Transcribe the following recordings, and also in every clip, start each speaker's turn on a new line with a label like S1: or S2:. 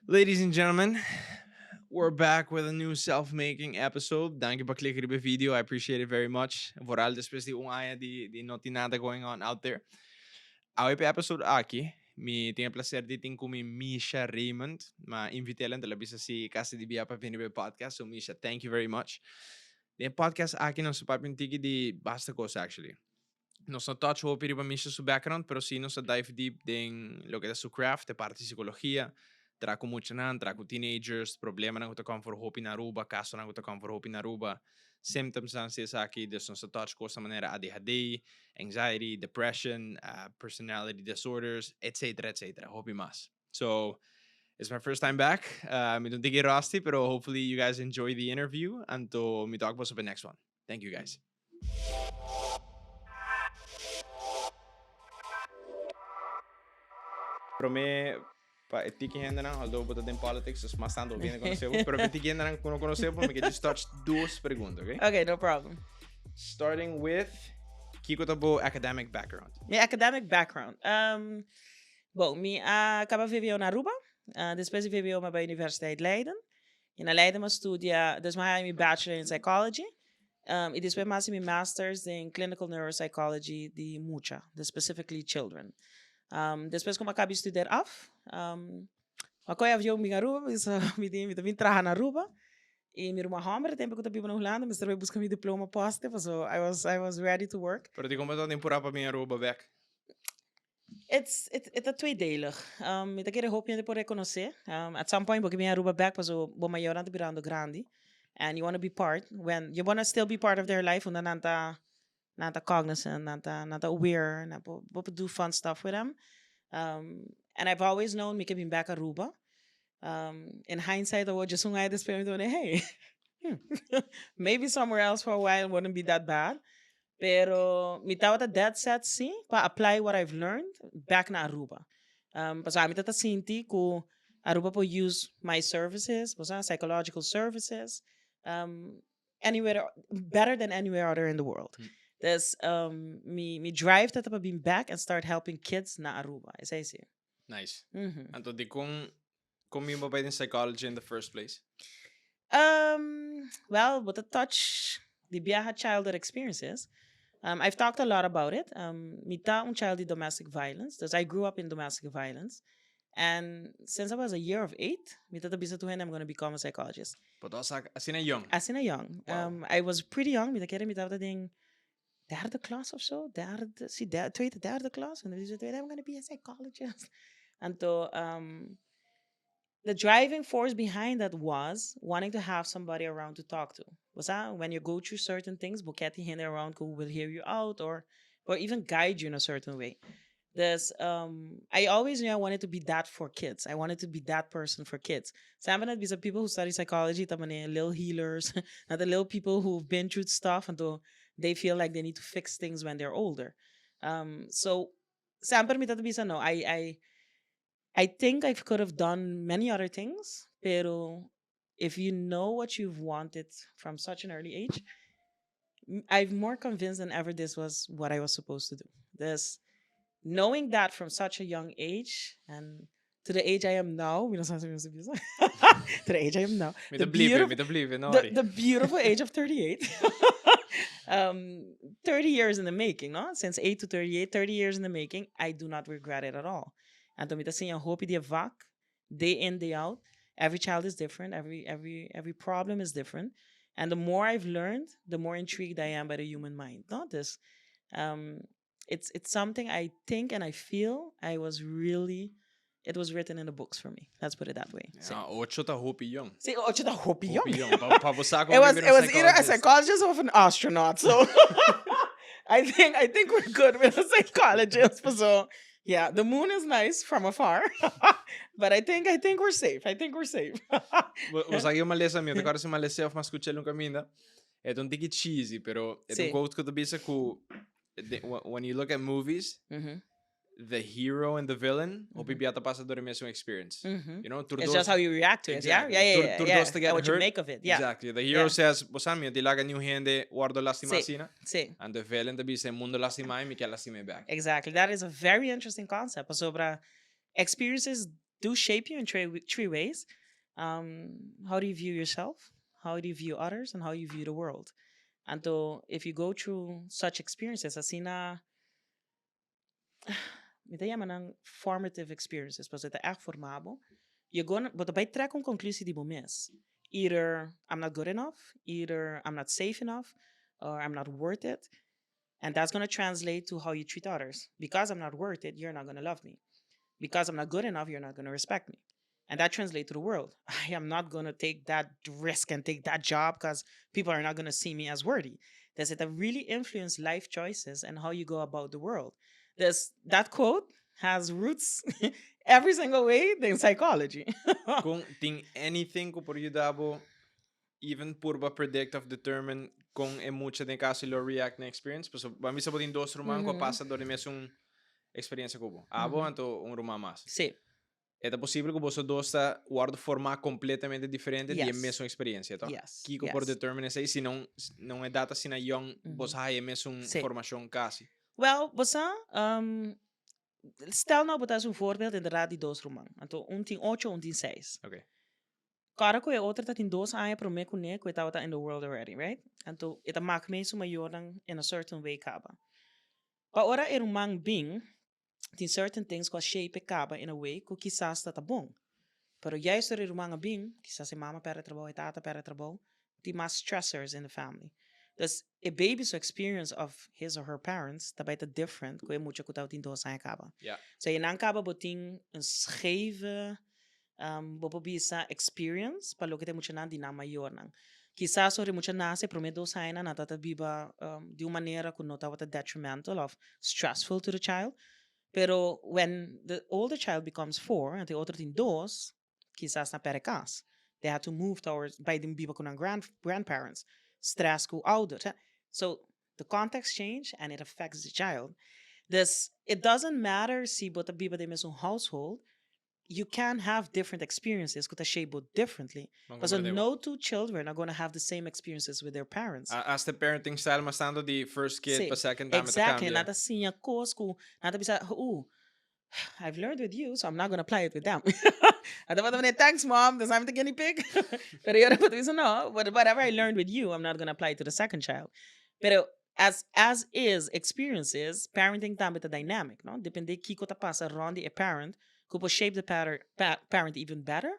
S1: Ladies and gentlemen, we're back with a new self-making episode. Dank je pa click riba e video. I appreciate it very much. Vooral despues di un aña di, di no tin nada going on out there. Awe pe episode aki, mi tin e placer di tin cu mi Misha Raymond. Ma invitela en la bisa si casi di bia pa vini pe podcast. So Misha, thank you very much. Den podcast aki nos a papia un tiki di basta cos actually. Nos no touch hopi riba Misha su background, pero sí nos a dive deep den loke ta su craft, e parti psicologia, tra cu muchanan, tra cu teenagers, problemanan cu ta come for hopi na Aruba, casonan cu ta come for hopi na Aruba, symptomsnan si esaki, dus nos a touch cosnan manera ADHD, anxiety, depression, personality disorders, etcetera, etcetera, hopi mas. So, it's my first time back. Mi ta un tiki rusty, pero hopefully you guys enjoy the interview. Anto mi talk boso op e next one. Thank you guys. Prome pa e tiki hendenan, although bo ta den politics, dus mas tanto hende conoce bo, pero pa e tiki hendenan ku no conoce bo, mi ke just touch dos pregunta, okay?
S2: Okay, no problem.
S1: Starting with, kiko ta bo academic background?
S2: Mi academic background. Um, bon, mi a kaba VWO na Aruba, uh, despues di VWO mi a bai Universiteit Leiden. I na Leiden mi a studia, dus mi a haña mi bachelor in psychology, um, i despues mi a hasi mi masters den clinical neuropsychology di mucha, dus specifically children. Um, despues ku mi a kaba di studeer af, um, mi a kohe avion bin Aruba, mi sa mi di mi ta bin traha na Aruba, i mi ruman hòmber e tempu ku ta biba na Hulanda mester bai buska mi diploma poste, pasobra I was, I was ready to work.
S1: Pero dikon bo ta tin purá pa bin Aruba bèk?
S2: It's, it, it ta tweedelig. Um, mi ta kere hopi hende por reconoce. Um, at some point bo ke bin Aruba bek paso bo mayornan ta birando grandi. And you wanna be part, when, you wanna still be part of their life unda nan ta, nan ta cognizant, nan ta, nan ta aware, nan por, bo por do fun stuff with them. Um, and I've always known mi ke bin bek Aruba. Um, in hindsight awor djes un aña despues mi ta wende, hey, hmm, maybe somewhere else for a while wouldn't be that bad. Pero mi tabata dead set si pa apply what I've learned back na Aruba. Um, pasobra ami ta ta sinti ku Aruba por use my services, bo sa, psychological services, um, anywhere, better than anywhere other in the world. Dus um, mi, mi drive ta ta pa bin back and start helping kids na Aruba. Esei si.
S1: Nice. Anto dikon kon bin bo bai den psychology in the first place?
S2: Um, well, bo ta touch di biaha childhood experiences. Um, I've talked a lot about it. Um, mi ta un child di domestic violence, dus I grew up in domestic violence. And since I was a year of eight, mi ta ta bisa tur hende I'm gonna become a psychologist.
S1: Bo ta sa asina young?
S2: Asina young.
S1: Wow.
S2: Um, I was pretty young, mi ta kere mi tabata den derde klas of zo, derde, si, de, tweede, derde klas. En dan dice tweede, I'm gonna be a psychologist. Anto, um, the driving force behind that was wanting to have somebody around to talk to. Bosa, when you go through certain things, bo ke tin hende around who will hear you out or, or even guide you in a certain way. Dus um, I always knew I wanted to be that for kids. I wanted to be that person for kids. Semper net bisa people who study psychology ta manera little healers, not the little people who've been through stuff until they feel like they need to fix things when they're older. Um, so semper mi ta bisa no, I, I, I think I could have done many other things, pero if you know what you've wanted from such an early age, I'm more convinced than ever this was what I was supposed to do. This knowing that from such a young age and to the age I am now, mi no sa si mi bisa. To the age I am now.
S1: Mi ta blive, mi ta blive, no
S2: The, the beautiful age of 38. um, 30 years in the making, no? Since 8 to 38, 30 years in the making, I do not regret it at all. Anto mi ta siña hopi di e vak, day in, day out. Every child is different, every, every, every problem is different. And the more I've learned, the more intrigued I am by the human mind. No? Dus, um, it's, it's something I think and I feel I was really, it was written in the books for me. Let's put it that way.
S1: Ja, ocho ta hopi young.
S2: Si, ocho ta hopi young.
S1: Hopi young. Pa, pa bo sa
S2: It was, it was either a psychologist or an astronaut. So I think, I think we're good with a psychologist. So yeah, the moon is nice from afar. But I think, I think we're safe. I think we're safe.
S1: Bo, bo sa ki malesa mi, te si malesa of ma scucha nunca minda. E un tiki cheesy, pero e un quote ku ta bisa ku when you look at movies, the hero and the villain, hopi bia ta pasa door e mesun experience. You know, tur
S2: It's
S1: dos
S2: just how you react to it, yeah?
S1: Exactly.
S2: Yeah, yeah,
S1: Tur,
S2: yeah,
S1: tur
S2: yeah.
S1: dos ta get
S2: And what you
S1: hurt.
S2: make of it, yeah.
S1: Exactly. The hero
S2: Yeah.
S1: says, bo sa mi, no tin laga niun hende wordo lastima
S2: Sí,
S1: asina.
S2: sí.
S1: And the villain ta bisa, e mundo lastima mi, mi kier lastima e back.
S2: Exactly. That is a very interesting concept. Pasobra experiences do shape you in three ways. How do you view yourself, how do you view others, and how you view the world. Anto, if you go through such experiences, asina, mi ta yama nan formative experiences, pasobra e ta echt forma bo, you're gonna, bo ta bay trek un conclusie di bo mes. Either I'm not good enough, either I'm not safe enough, or I'm not worth it. And that's gonna translate to how you treat others. Because I'm not worth it, you're not gonna love me. Because I'm not good enough, you're not gonna respect me. And that translates to the world. I am not gonna take that risk and take that job because people are not gonna see me as worthy. Does it really influence life choices and how you go about the world? This that quote has roots every single way in psychology.
S1: Con tin anything cu por yuda bo even purba predict of determine con e mucha den caso lo react na experience? Paso ban bisa bo tin dos ruman cu a pasa door di mesun experiencia cu bo. Abo anto un ruman mas.
S2: Si.
S1: E ta posibel cu boso dos ta wordo forma completamente diferente di e mesun experiencia, toch?
S2: Yes.
S1: Kico por determine esey si non non e data asina yong boso haya e mesun formacion casi?
S2: Wel, bo sa, stel nou bo ta haci un voorbeeld inderdaad di dos ruman. Anto un tin ocho, un tin seis. Kòrda ku e otro ta tin dos aña promé kuné ku e tabata in the world already, right? Anto e ta mak mee su mayornan in a certain way kaba. Pa ora e ruman bin, tin certain things ku a shape e kaba in a way ku kisas ta ta bon. Pero juist ora e ruman a bin, kisas e mama pèrdè trabou, e tata pèrdè trabou, tin mas stressors in the family. Dus e baby su experience of his or her parents ta bai ta different ku e mucha ku tabatin dos aña kaba. So einan kaba bo tin un scheve Bo por bisa experience pa loke ta e muchanan di nan mayornan. Kisas ora e mucha nase e prome dos añanan nan tabata biba di un manera ku no tabata detrimental of stressful to the child. Pero when the older child becomes four anto e otro tin dos, kisas nan perde kas. They had to move towards bai den biba ku nan grandparents. Stress ku ouder. So the context change and it affects the child. Dus it doesn't matter si bo ta biba den mesun household, you can have different experiences ku ta shape bo differently.
S1: Ban
S2: Paso
S1: comprende bo.
S2: no two children are gonna have the same experiences with their parents.
S1: Hasta parenting style mas tanto di first kid
S2: Sí,
S1: pa second time ta
S2: exactly.
S1: cambia.
S2: Nan ta siña kos ku nan ta bisa, ooh, I've learned with you, so I'm not gonna apply it with them. Nan ta bota manera, thanks mom, dus I'm the guinea pig. Pero yo ta bisa, no, whatever I learned with you, I'm not gonna apply it to the second child. Pero as is experiences, parenting tambe ta dynamic, no? Depende kiko ta pasa rond di e parent, ku por shape the parent even better,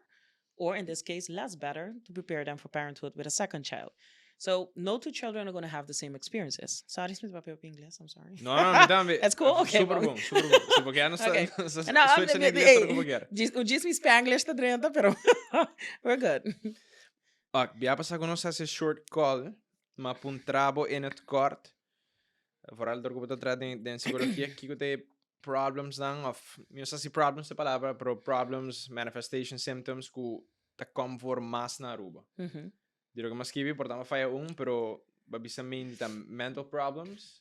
S2: or in this case less better, to prepare them for parenthood with a second child. So, no two children are gonna have the same experiences. Sorry si mi ta papia hopi ingles, I'm sorry.
S1: No, no, mi tambe.
S2: That's cool? Okay,
S1: Super
S2: bon.
S1: bon, super bon. Si bo kier nos ta,
S2: Okay.
S1: nos ta
S2: No,
S1: switch na ingles ora ku bo kier.
S2: Djis mi Spanglish ta drenta, pero we're good.
S1: Ok, bia pasa ku nos hasi short call, ma puntra bo in het kort, vooral door ku bo ta traha den psicologia, kiko ta e problems nan of mi no sa si problems ta e palabra pero problems, manifestation symptoms ku ta kom voor mas na Aruba. Di loke mi a skibi por ta mi a faya un pero bo a bisa mi ta mental problems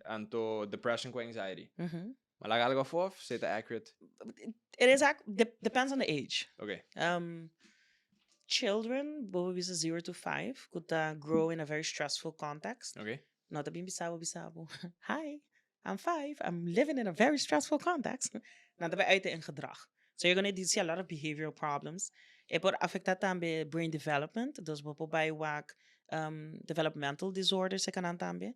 S1: anto depression ku anxiety. Mi a laga algo afo of si ta accurate?
S2: It is depends on the age.
S1: Okay.
S2: Children bo por bisa zero to five ku ta grow in a very stressful context.
S1: Okay.
S2: No ta bin bisa bo bisa bo hi I'm five, I'm living in a very stressful context. Nan ta bai uit in gedrag. So you're gonna see a lot of behavioral problems. E por afecta tambe brain development, dus bo por bai wak developmental disorders e kanan tambe.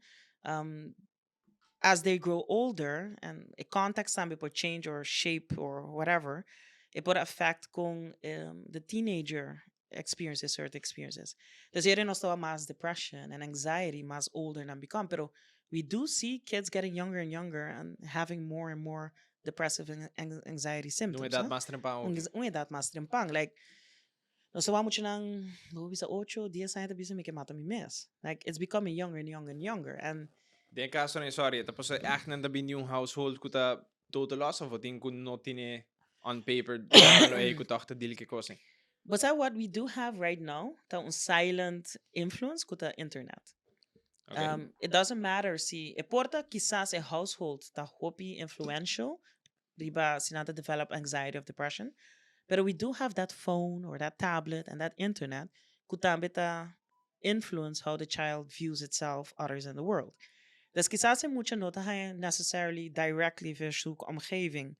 S2: As they grow older and e context tambe por change or shape or whatever, e por affect con the teenager experiences certain experiences. Dus hierin nos ta wak mas depression and anxiety mas older nan become, pero we do see kids getting younger and younger and having more and more depressive and anxiety symptoms.
S1: Un edad mas trempan oki.
S2: Un edad mas trempan, like nos ta wak muchanan bo bisa ocho, dies aña ta bisa mi ke mata mi mes. Like it's becoming younger and younger and younger and.
S1: Den e casonan, sorry, ta pasobra echt nan ta bin di un household cu ta total loss of tin cu no tine on paper lo ey cu toch ta deal cu e cosnan?
S2: Bo sa what we do have right now ta un silent influence cu ta internet. It doesn't matter si e por ta kisas e household ta hopi influential riba si nan ta develop anxiety of depression, pero we do have that phone or that tablet and that internet cu tambe ta influence how the child views itself, others and the world. Dus kisas e mucha no ta haña necessarily directly via su omgeving.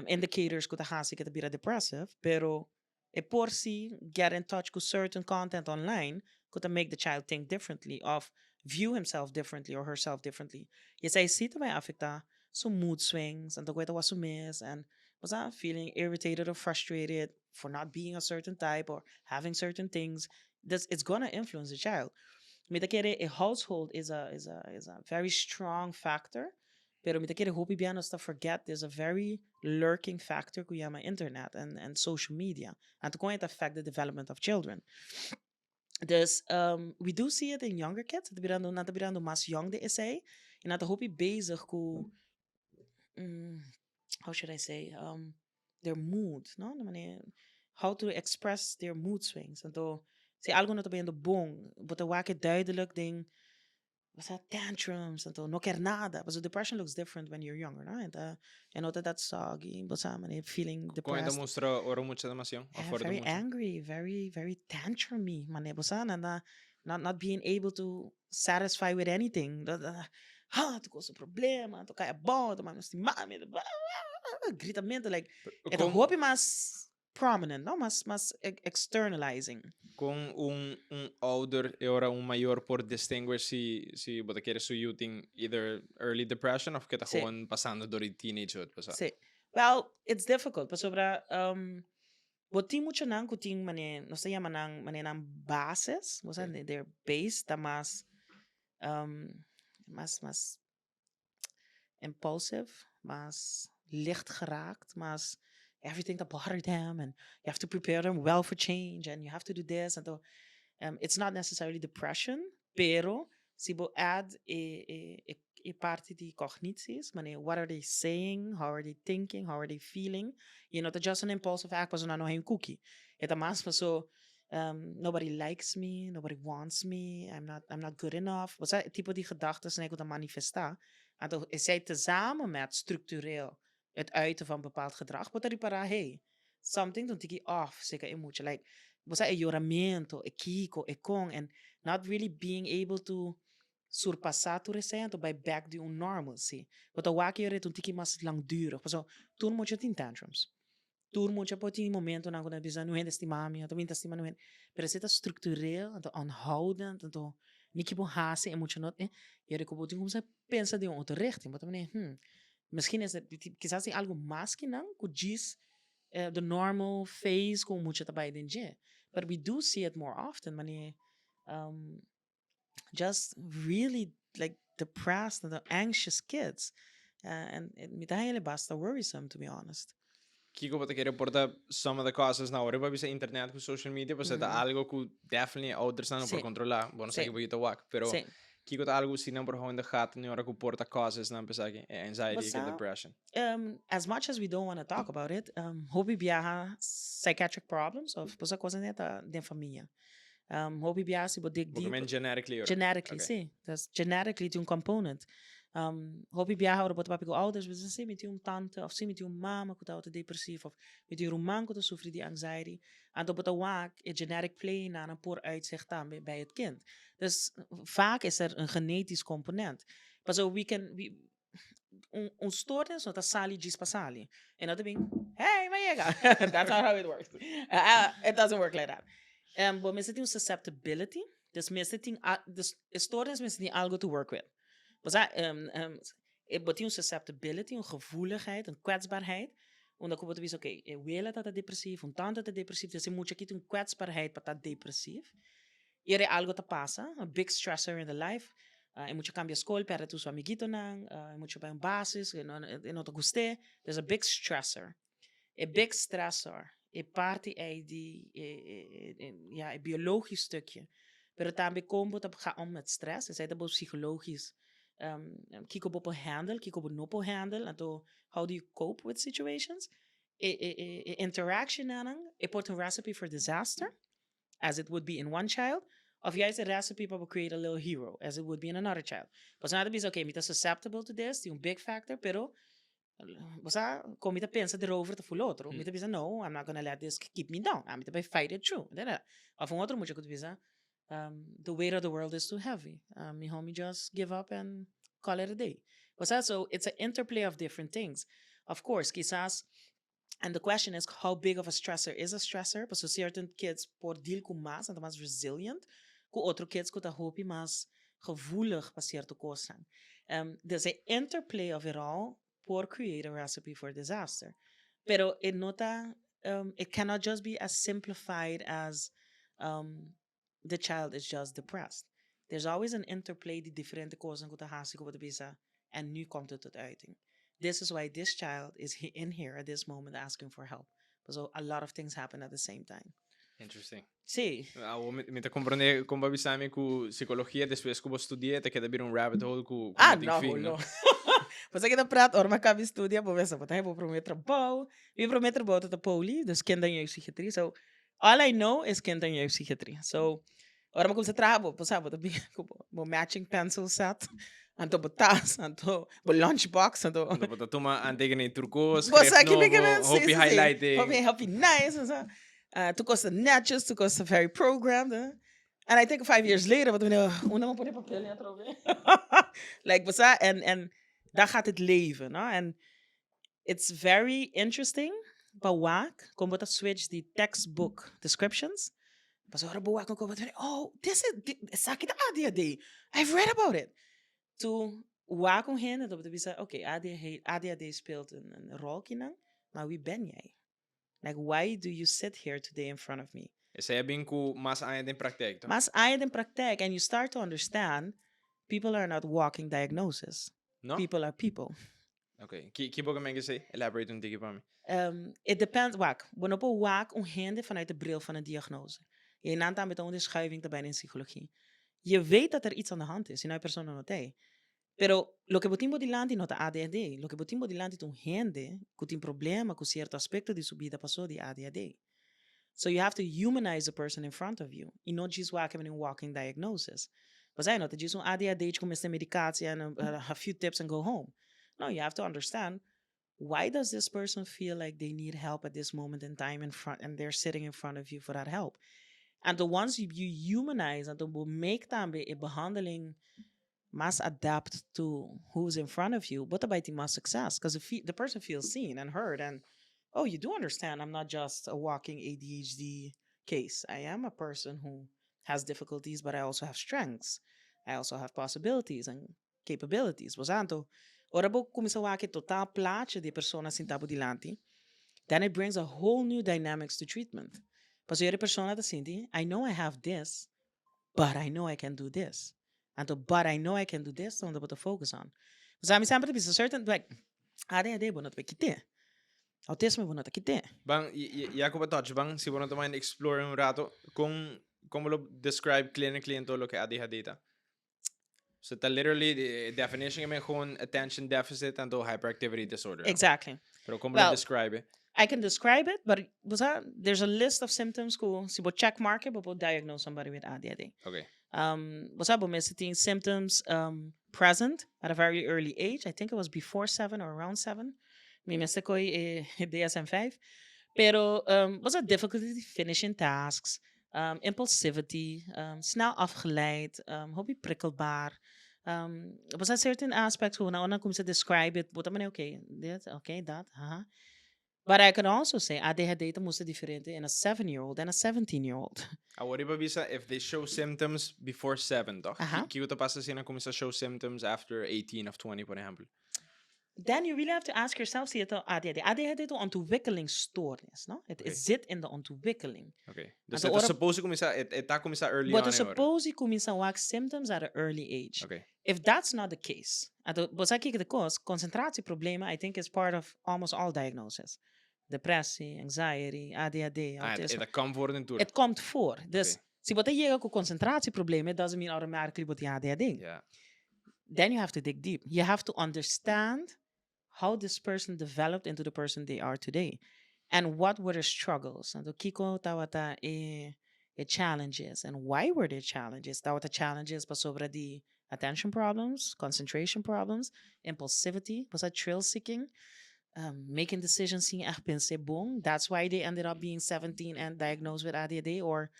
S2: Indicators ku ta hasi ku ta bira depressive, pero e por si get in touch ku certain content online ku ta make the child think differently of view himself differently or herself differently. Y esei si ta bai afecta su mood swings, anto ku e ta wak su mes and bo sa, feeling irritated or frustrated for not being a certain type or having certain things. Dus it's gonna influence the child. Mi ta kere e household is a very strong factor, pero mi ta kere hopi bia nos ta forget there's a very lurking factor ku yama internet and social media. And kon it affect the development of children. Dus we do see it in younger kids. Nan ta birando mas young den esei. I nan ta hopi bezig ku, how should I say, their mood, no? De manier, how to express their mood swings. Anto, si algo no ta bayendo bon, bo ta wak duidelijk den, what's that, tantrums, anto no kier nada. But depression looks different when you're younger, no? And no that soggy, bo sa, manera feeling
S1: Kon
S2: depressed.
S1: Mustra ora mucha demasiado?
S2: Yeah, very angry, very, very tantrumy, manera, bo sa, nada, not being able to satisfy with anything. Ah, tur kos problema, tur kai bon, tur mami mami, gritamento, like, e ta hopi mas prominent, no? Mas externalizing.
S1: Kon un ouder i ora un mayor por distinguish si bo ta kere su yu tin either early depression of ku ta gewoon pasando door di teenagehood, pasa?
S2: Si. Well, it's difficult, pasobra bo tin muchanan ku tin mane, nos ta yama nan mane nan basis, bo sa, their base ta mas impulsive, mas licht geraakt, mas everything that bother them and you have to prepare them well for change and you have to do this and it's not necessarily depression, pero si bo add e parti di cognities, mane what are they saying, how are they thinking, how are they feeling, not just an impulsive act pasobra nan no un cookie. E ta mas so nobody likes me, nobody wants me, I'm not good enough. Wat zijn type die gedachten ku ta manifestá? Anto, esei tezamen met structureel het uiten van bepaald gedrag, bo ta ripará, hey, something ta tiki off, zeker e mucha. Like, bo sa, e yoramento, e kiko, e kon, and not really being able to surpasá tur esei, bai back di un normalcy. Bo ta wak e un tiki mas langdurig. Paso, tur mucha tin tantrums. Tur mucha por tin momentonan ku nan bisa niun hende stima mi, anto mi ta stima niun hende. Pero esei ta structureel, anto aanhoudend, anto ni ki bo hasi e mucha no, e ora ku bo tin kuminsá pensa den un otro richting. Bo ta manera, misschien is het, kisas tin algo mas ku nan, ku djis the normal phase ku mucha ta bai den dje. But we do see it more often, manera just really like depressed and anxious kids. And mi ta haña basta worrisome, to be honest.
S1: Kiko bo ta kere por ta some of the causes na ora bisa internet ku social media, pues ta algo ku definitely ouders no por kontrolá. Bo no sa ku bo wak, pero kiko ta algo si nan por hou in de gaten nu ora ku por ta causes nan pensa ku anxiety
S2: Basta,
S1: ku depression?
S2: As much as we don't want to talk about it, hopi biaha psychiatric problems of pues kos ta den famia. Hopi biaha si bo dig deep.
S1: Men genetically ora?
S2: Genetically, si. Dus genetically tin un component. Hopi biaha ora bo ta papia ku ouders, bo si mi tin un tante of si mi tin un mama ku ta depressief of mi tin un ruman ku ta sufri di anxiety. Anto bo ta wak e genetic play nan por uitzicht tambe bij het kind. Dus vaak is er een genetisch component. Maar so we can we, un stoornis no ta sali djis pa sali. En dat bin, hey, m'a yega. That's not how it works. It doesn't work like that. Bo mester tin un susceptibility, dus mester tin, dus stoornis mester tin algo to work with. Bo bo tin un susceptibility, un gevoeligheid, een kwetsbaarheid. Omdat ku bo ta bisa, oké, e wela ta depressief, un tante ta depressief, dus e mucha aki tin un kwetsbaarheid pa ta depressief. I ora algo ta pasa, a big stressor in the life, e mucha kambia skol, pèrdè tur su amiguitonan, e mucha bai un basis, e no ta gust'é. There's a big stressor. E big stressor, e parti ei di, ja, e biologisch stukje. Pero tambe kon bo ta ga om met stress, esei ta bo psychologisch. Kiko bo por handle, kiko bo no por handle, anto how do you cope with situations? E interaction nan, e por ta un recipe for disaster, as it would be in one child, of juist a recipe pa create a little hero, as it would be in another child. Pasobra nan ta bisa, okay, mi ta susceptible to this, tin un big factor, pero bo sa, kon mi ta pensa erover ta full otro. Mi ta bisa, no, I'm not gonna let this keep me down. Ami ta bai fight it through. Of un otro mucha ku ta bisa, the weight of the world is too heavy. Mi homie just give up and call it a day. Bo sa, so it's an interplay of different things. Of course, kisas, and the question is how big of a stressor is a stressor? Paso certain kids por deal ku mas, nan ta mas resilient, ku otro kids ku ta hopi mas gevoelig pa cierto cosnan. Dus e interplay of it all por create a recipe for disaster. Pero e no ta, it cannot just be as simplified as the child is just depressed. There's always an interplay di diferente cosnan cu ta haci cu bo ta bisa en nu komt het tot uiting. This is why this child is in here at this moment asking for help. Paso a lot of things happen at the same time.
S1: Interesting.
S2: Sí.
S1: Awo mi ta comprende con bo a bisa mi cu psicologia despues cu bo studia ta keda bira un rabbit hole cu
S2: Ah,
S1: no tin
S2: no,
S1: fin, no?
S2: no. Bo sa ki ta prat ora mi a caba studia, bo mester bo ta haya bo prome trabou. Mi prome trabou ta ta poli, dus kinder en jeugdpsychiatrie. So, all I know is kinder en jeugdpsychiatrie. So, ora mi cuminsa traha, bo sa, bo ta bin cu bo matching pencil set, anto bo tas, anto bo lunch box, anto.
S1: Anto bo ta tuma aantekening tur cos,
S2: Bo sa
S1: schrift
S2: ki mi ke
S1: nobo,
S2: men, sí,
S1: hopi
S2: sí, sí.
S1: highlighting.
S2: Hopi, hopi nice, en zo. Tur cos ta netjes, tur cos ta very programmed, eh. And I think 5 years later, bo ta bini, unda mi a pone papel atrobe? Like, bo sa, en daar gaat het leven, no? And it's very interesting pa wak kon bo ta switch di textbook descriptions. Pasobra ora bo wak un kon bo ta bini, oh, this is, esaki ta ADHD. I've read about it. To wak un hende, bo ta bisa, okay, ADHD, ADHD speelt een rol kinan, maar wie ben jij? Like, why do you sit here today in front of me?
S1: Esey a bin cu mas aña den praktijk, toch?
S2: Mas aña den praktijk, and you start to understand people are not walking diagnosis.
S1: No?
S2: People are people.
S1: Okay. Ki bo ke men esey? Elaborate un tiki pa mi.
S2: It depends, wak, bo no por wak un hende vanuit de bril van een diagnose. Y einan tambe ta un verschuiving ta bijna in psychologie. Je weet dat er iets aan de hand is, si no e persona no t'ey. Pero loke bo tin bo dilanti no ta ADHD. Loke bo tin bo dilanti ta un hende ku tin problema ku sierto aspekto di su bida pasó di ADHD. So you have to humanize the person in front of you y no djis wak hem in un walking diagnosis. Pasai no ta djis un ADHD ku mester medikatie en a few tips and go home. No, you have to understand why does this person feel like they need help at this moment in time in front and they're sitting in front of you for that help. And the ones you humanize and bo make tambe e behandeling mas adapt to who's in front of you, bo ta bay tin mas success. Because the person feels seen and heard and, oh, you do understand I'm not just a walking ADHD case. I am a person who has difficulties, but I also have strengths. I also have possibilities and capabilities. Bo anto, ora bo cuminsa wak e total plaatje di persona sinta bo dilanti, then it brings a whole new dynamics to treatment. Pasobra e persona ta sinti, I know I have this, but I know I can do this. Anto, but I know I can do this, unda bo ta focus on. Pues ami semper ta bisa certain, like, ADHD bo no ta kite. Autismo bo no ta kite.
S1: Ban, ya cu bo touch, ban, si bo no ta mind explore un rato, con bo lo describe clinically en todo loke ADHD ta? So ta literally, the definition e gewoon attention deficit anto hyperactivity disorder.
S2: Exactly.
S1: Pero con bo lo
S2: Well,
S1: describe it?
S2: I can describe it, but bo sa, there's a list of symptoms cu si bo check mark it, bo por diagnose somebody with ADHD. Bo sa, bo mester tin symptoms present at a very early age. I think it was before 7 or around 7. Mi mester coy e DSM-5. Pero, bo sa, difficulty finishing tasks, impulsivity, snel afgeleid, hopi prikkelbaar. Bo sa certain aspects cu ora nan cuminsa describe it, bo ta manera, okay, dit, okay, dat, haha. But I can also say ADHD ta mustra diferente in a 7-year-old and a 17-year-old.
S1: Awor riba bisa if they show symptoms before 7, toch?
S2: Aha.
S1: Kico ta pasa si nan cuminsa show symptoms after 18 of 20, por ehempel?
S2: Then you really have to ask yourself si het ADHD. ADHD is een ontwikkelingsstoornis, no? Het zit in de ontwikkeling.
S1: Okay. Dus
S2: Anto
S1: het
S2: ora-
S1: suppose cuminsa, het ta cuminsa early
S2: But
S1: on.
S2: the suppose cuminsa wak symptoms at an early age. If that's not the case, anto, bo sa kiko de cos, concentratieproblemen, I think is part of almost all diagnoses. Depressie, anxiety, ADHD,
S1: Ah,
S2: autisme.
S1: het komt voor den toer.
S2: Het komt voor. Dus si bo ta yega cu concentratieproblemen, it doesn't mean automatically bo tin ADHD. Then you have to dig deep. You have to understand how this person developed into the person they are today. And what were the struggles? Anto, kiko tawata e challenges? And why were there challenges? Tawata challenges pasobra di attention problems, concentration problems, impulsivity, was that thrill seeking, making decisions sin echt pensa bon. That's why they ended up being 17 and diagnosed with ADHD or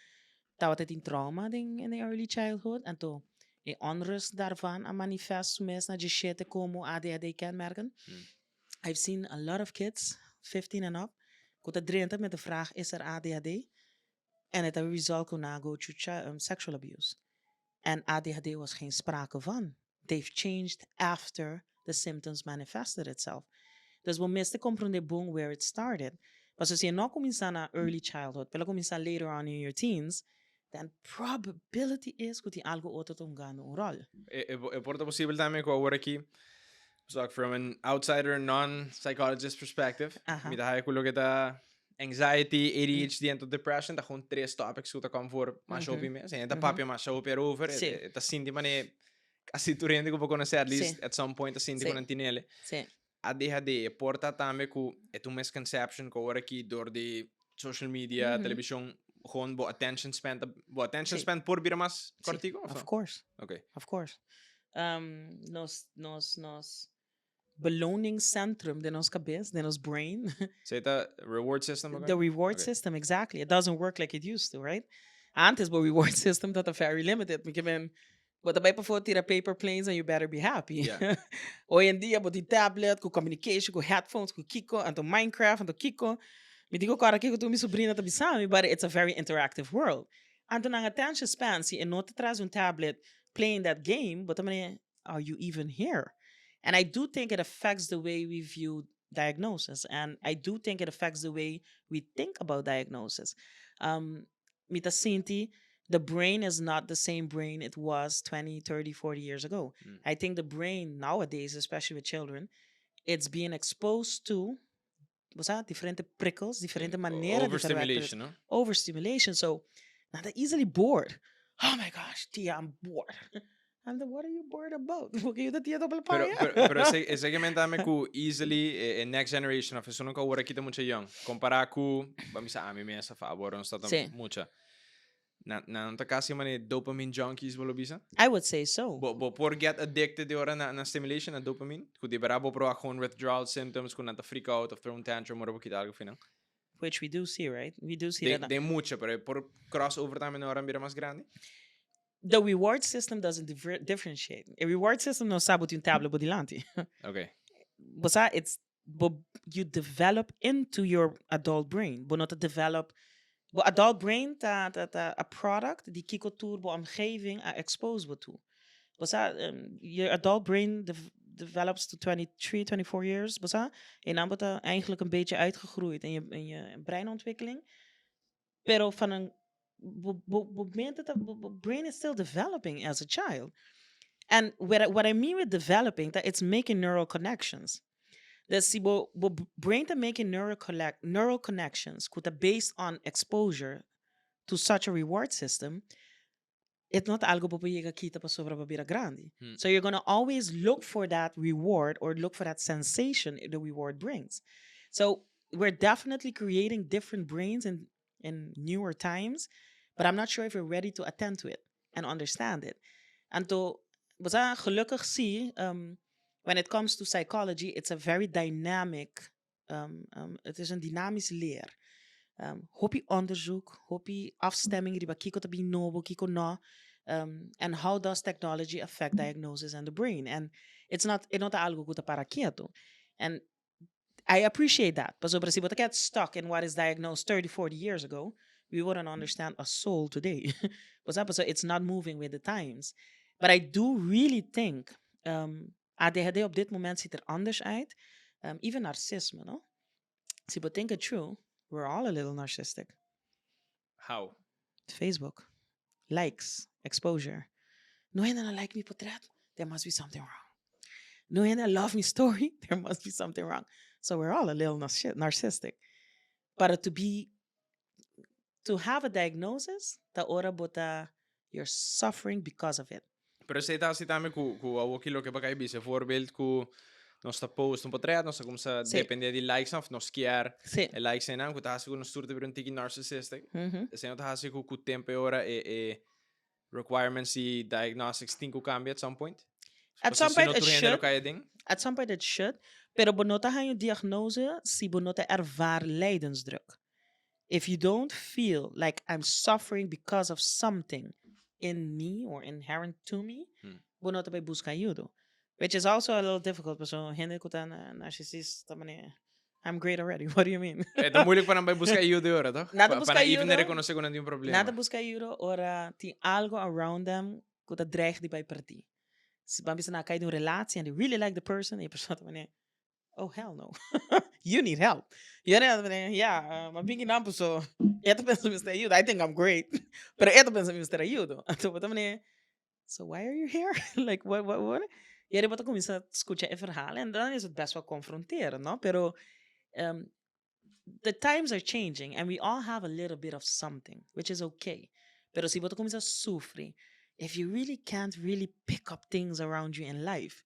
S2: tawata tin trauma in the early childhood. Anto, e onrust daarvan a manifest su mes na 17 como ADHD kenmerken. I've seen a lot of kids, 15 and up, ku ta drenta met de vraag: "Is er ADHD?" En het result ku nan go to sexual abuse. En ADHD was geen sprake van. They've changed after the symptoms manifested itself. Dus bo mester komprondé bon where it started. Maar si no kuminsá na early childhood, pero kuminsá later on in your teens, then probability is ku tin algu otro ta hungando un ròl.
S1: E por ta posibel tambe ku awor aki, so from an outsider, non-psychologist perspective, mi ta haya ku loke ta anxiety, ADHD en depression, ta gewoon tres topics ku ta kom voor mas hopi mes. En ta papia mas hopi erover, ta sinti manera kasi tur hende ku por konosé at least at some point ta sinti ku nan tin ele. ADHD por ta tambe ku e ta un misconception ku awor aki dor di social media, televishon, gewoon bo attention span por bira mas kòrtiku,
S2: of Of course. Of course. Nos beloningscentrum den nos kabes, den nos brain.
S1: Esei ta reward system?
S2: The reward system, exactly. It doesn't work like it used to, right? Antes, the reward system tabata very limited. Porque men, bo ta bai pafó tira paper planes and you better be happy. Hoy en dia, bo tin tablet, ku communication, ku headphones, ku kiko, anto Minecraft, anto kiko. Mi digo awor kiko tur mi sobrina ta bisami, but it's a very interactive world. Anto nan attention span, si e no ta tras un tablet playing that game, but I mean, are you even here? And I do think it affects the way we view diagnosis. And I do think it affects the way we think about diagnosis. Mi ta sinti, the brain is not the same brain it was 20, 30, 40 years ago. I think the brain nowadays, especially with children, it's being exposed to, what's that? Diferente prikkels, diferente manera di verwerken.
S1: Overstimulation, no?
S2: Overstimulation. So, now they're easily bored. "Oh my gosh, tia, I'm bored." I'm the, "What are you bored about?" Porque yo tia doble
S1: Pero,
S2: paia.
S1: pero esei tambe ku easily e next generation of esun ku awor aki ta mucha young. Kompará ku, ban bisa ami mes, awor nos ta mucha. Nan ta kasi manera dopamine junkies, bo lo bisa?
S2: I would say so.
S1: Bo por get addicted di ora na stimulation, na dopamine. Ku di bera bo por gewoon withdrawal symptoms, ku nan ta freak out of throw un tantrum ora bo kita algo final.
S2: Which we do see, right? We do see that.
S1: Den mucha, pero por crossover tambe na ora bira mas grandi.
S2: The reward system doesn't differentiate. A reward system no sabe un tablet bo dilanti. But it's but you develop into your adult brain. Bo no ta develop. Bo adult brain ta a product di kiko tur bo omgeving a expose bo to. Bo sa, your adult brain develops to 23, 24 years. Bo sa, en dan wordt dat eigenlijk een beetje uitgegroeid in je breinontwikkeling. Pero van een bo mente bo brain is still developing as a child. And what I mean with developing, that it's making neural connections. Dus si bo brain ta making neural connections ku ta based on exposure to such a reward system, it's not algo bo yega kita pasobra bo bira grandi. So you're gonna always look for that reward or look for that sensation the reward brings. So we're definitely creating different brains in newer times, but I'm not sure if we're ready to attend to it and understand it. Anto, but gelukkig si, when it comes to psychology, it's a very dynamic, het is een dynamisch leer. Hopi onderzoek, hopi afstemming riba kiko ta bin nobo, kiko no. And how does technology affect diagnosis and the brain? And it's not, e no ta algo ku ta para ketu. And I appreciate that. Pasobra si bo get stuck in what is diagnosed 30, 40 years ago, we wouldn't understand a soul today. So it's not moving with the times. But I do really think ADHD op dit moment ziet er anders uit. Even narcisme, no? Si we think it true, we're all a little narcissistic.
S1: How?
S2: Facebook. Likes, exposure. No hende like mi portret, there must be something wrong. No hende love mi story, there must be something wrong. So we're all a little narcissistic. But to have a diagnosis, ta ora bo ta, you're suffering because of it.
S1: Pero esei ta asina tambe ku awor ki loke bo a kaba di bisa, voorbeeld ku nos ta post un portret, nos ta kuminsá dependé di likes of nos kier e likes ei, ku ta hasi ku nos tur ta un tiki narcissistic. Esei no ta hasi ku tempu ora e requirements i diagnostics tin ku kambia at some point?
S2: At some point it should. At some point it should. Pero bo no ta haña diagnose si bo no ta ervaar lijdensdruk. If you don't feel like I'm suffering because of something in me or inherent to me, bo no ta bai buska ayudo. Which is also a little difficult, paso hende ku ta narcisista ta manera, "I'm great already, what do you mean?"
S1: E ta moeilijk pa nan bai buska ayuda e ora, toch?
S2: Nan ta
S1: Pa
S2: buska
S1: nan even
S2: ayuda.
S1: rekonosé ku nan tin un problema.
S2: Nan ta buska ayuda ora tin algo around them ku ta dreig di bai perdí. Si ban bisa nan a kai den un relatie and they really like the person, e persona ta manera, "Oh hell no, you need help." Y ora ta manera, "Yeah, ma bin kinan paso e ta pensa mi mester ayuda, I think I'm great, pero e ta pensa mi mester ayuda." Anto bo ta manera, "So why are you here? Like, what, what, what?" Y ahora bo ta cuminsa scucha e verhaal en dan is het best wel confronterend, no? Pero the times are changing and we all have a little bit of something, which is okay. Pero si bo ta cuminsa sufri, if you really can't really pick up things around you in life,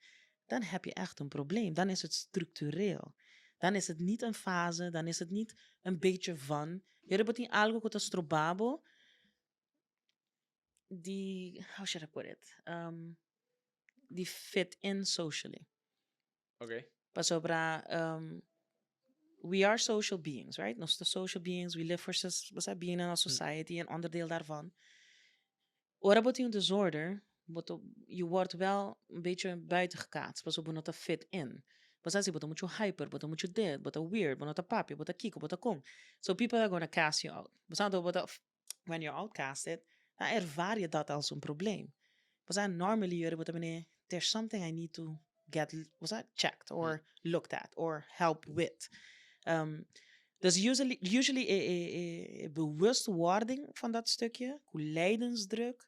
S2: dan heb je echt een probleem. Dan is het structureel. Dan is het niet een fase, dan is het niet een beetje van. Ora bo tin algo cu ta stroba bo di, how should I put it? Di fit in socially. Pasobra we are social beings, right? Nos ta social beings, we live for basa being in a society en onderdeel daarvan. Ora bo tin un disorder, bo ta, je wordt wel een beetje buiten gekaatst, pasobra bo no ta fit in. Basa si bo ta mucho hyper, bo ta mucho dit, bo ta weird, bo no ta papia, bo ta kiko, bo ta kon. So people are gonna cast you out. Basa bo ta, when you're outcasted, dan ervaar je dat als een probleem. Basa normally jullie bo ta meneer, "There's something I need to get was that checked or looked at or help with." Dus usually e bewustwording van dat stukje, ku lijdensdruk,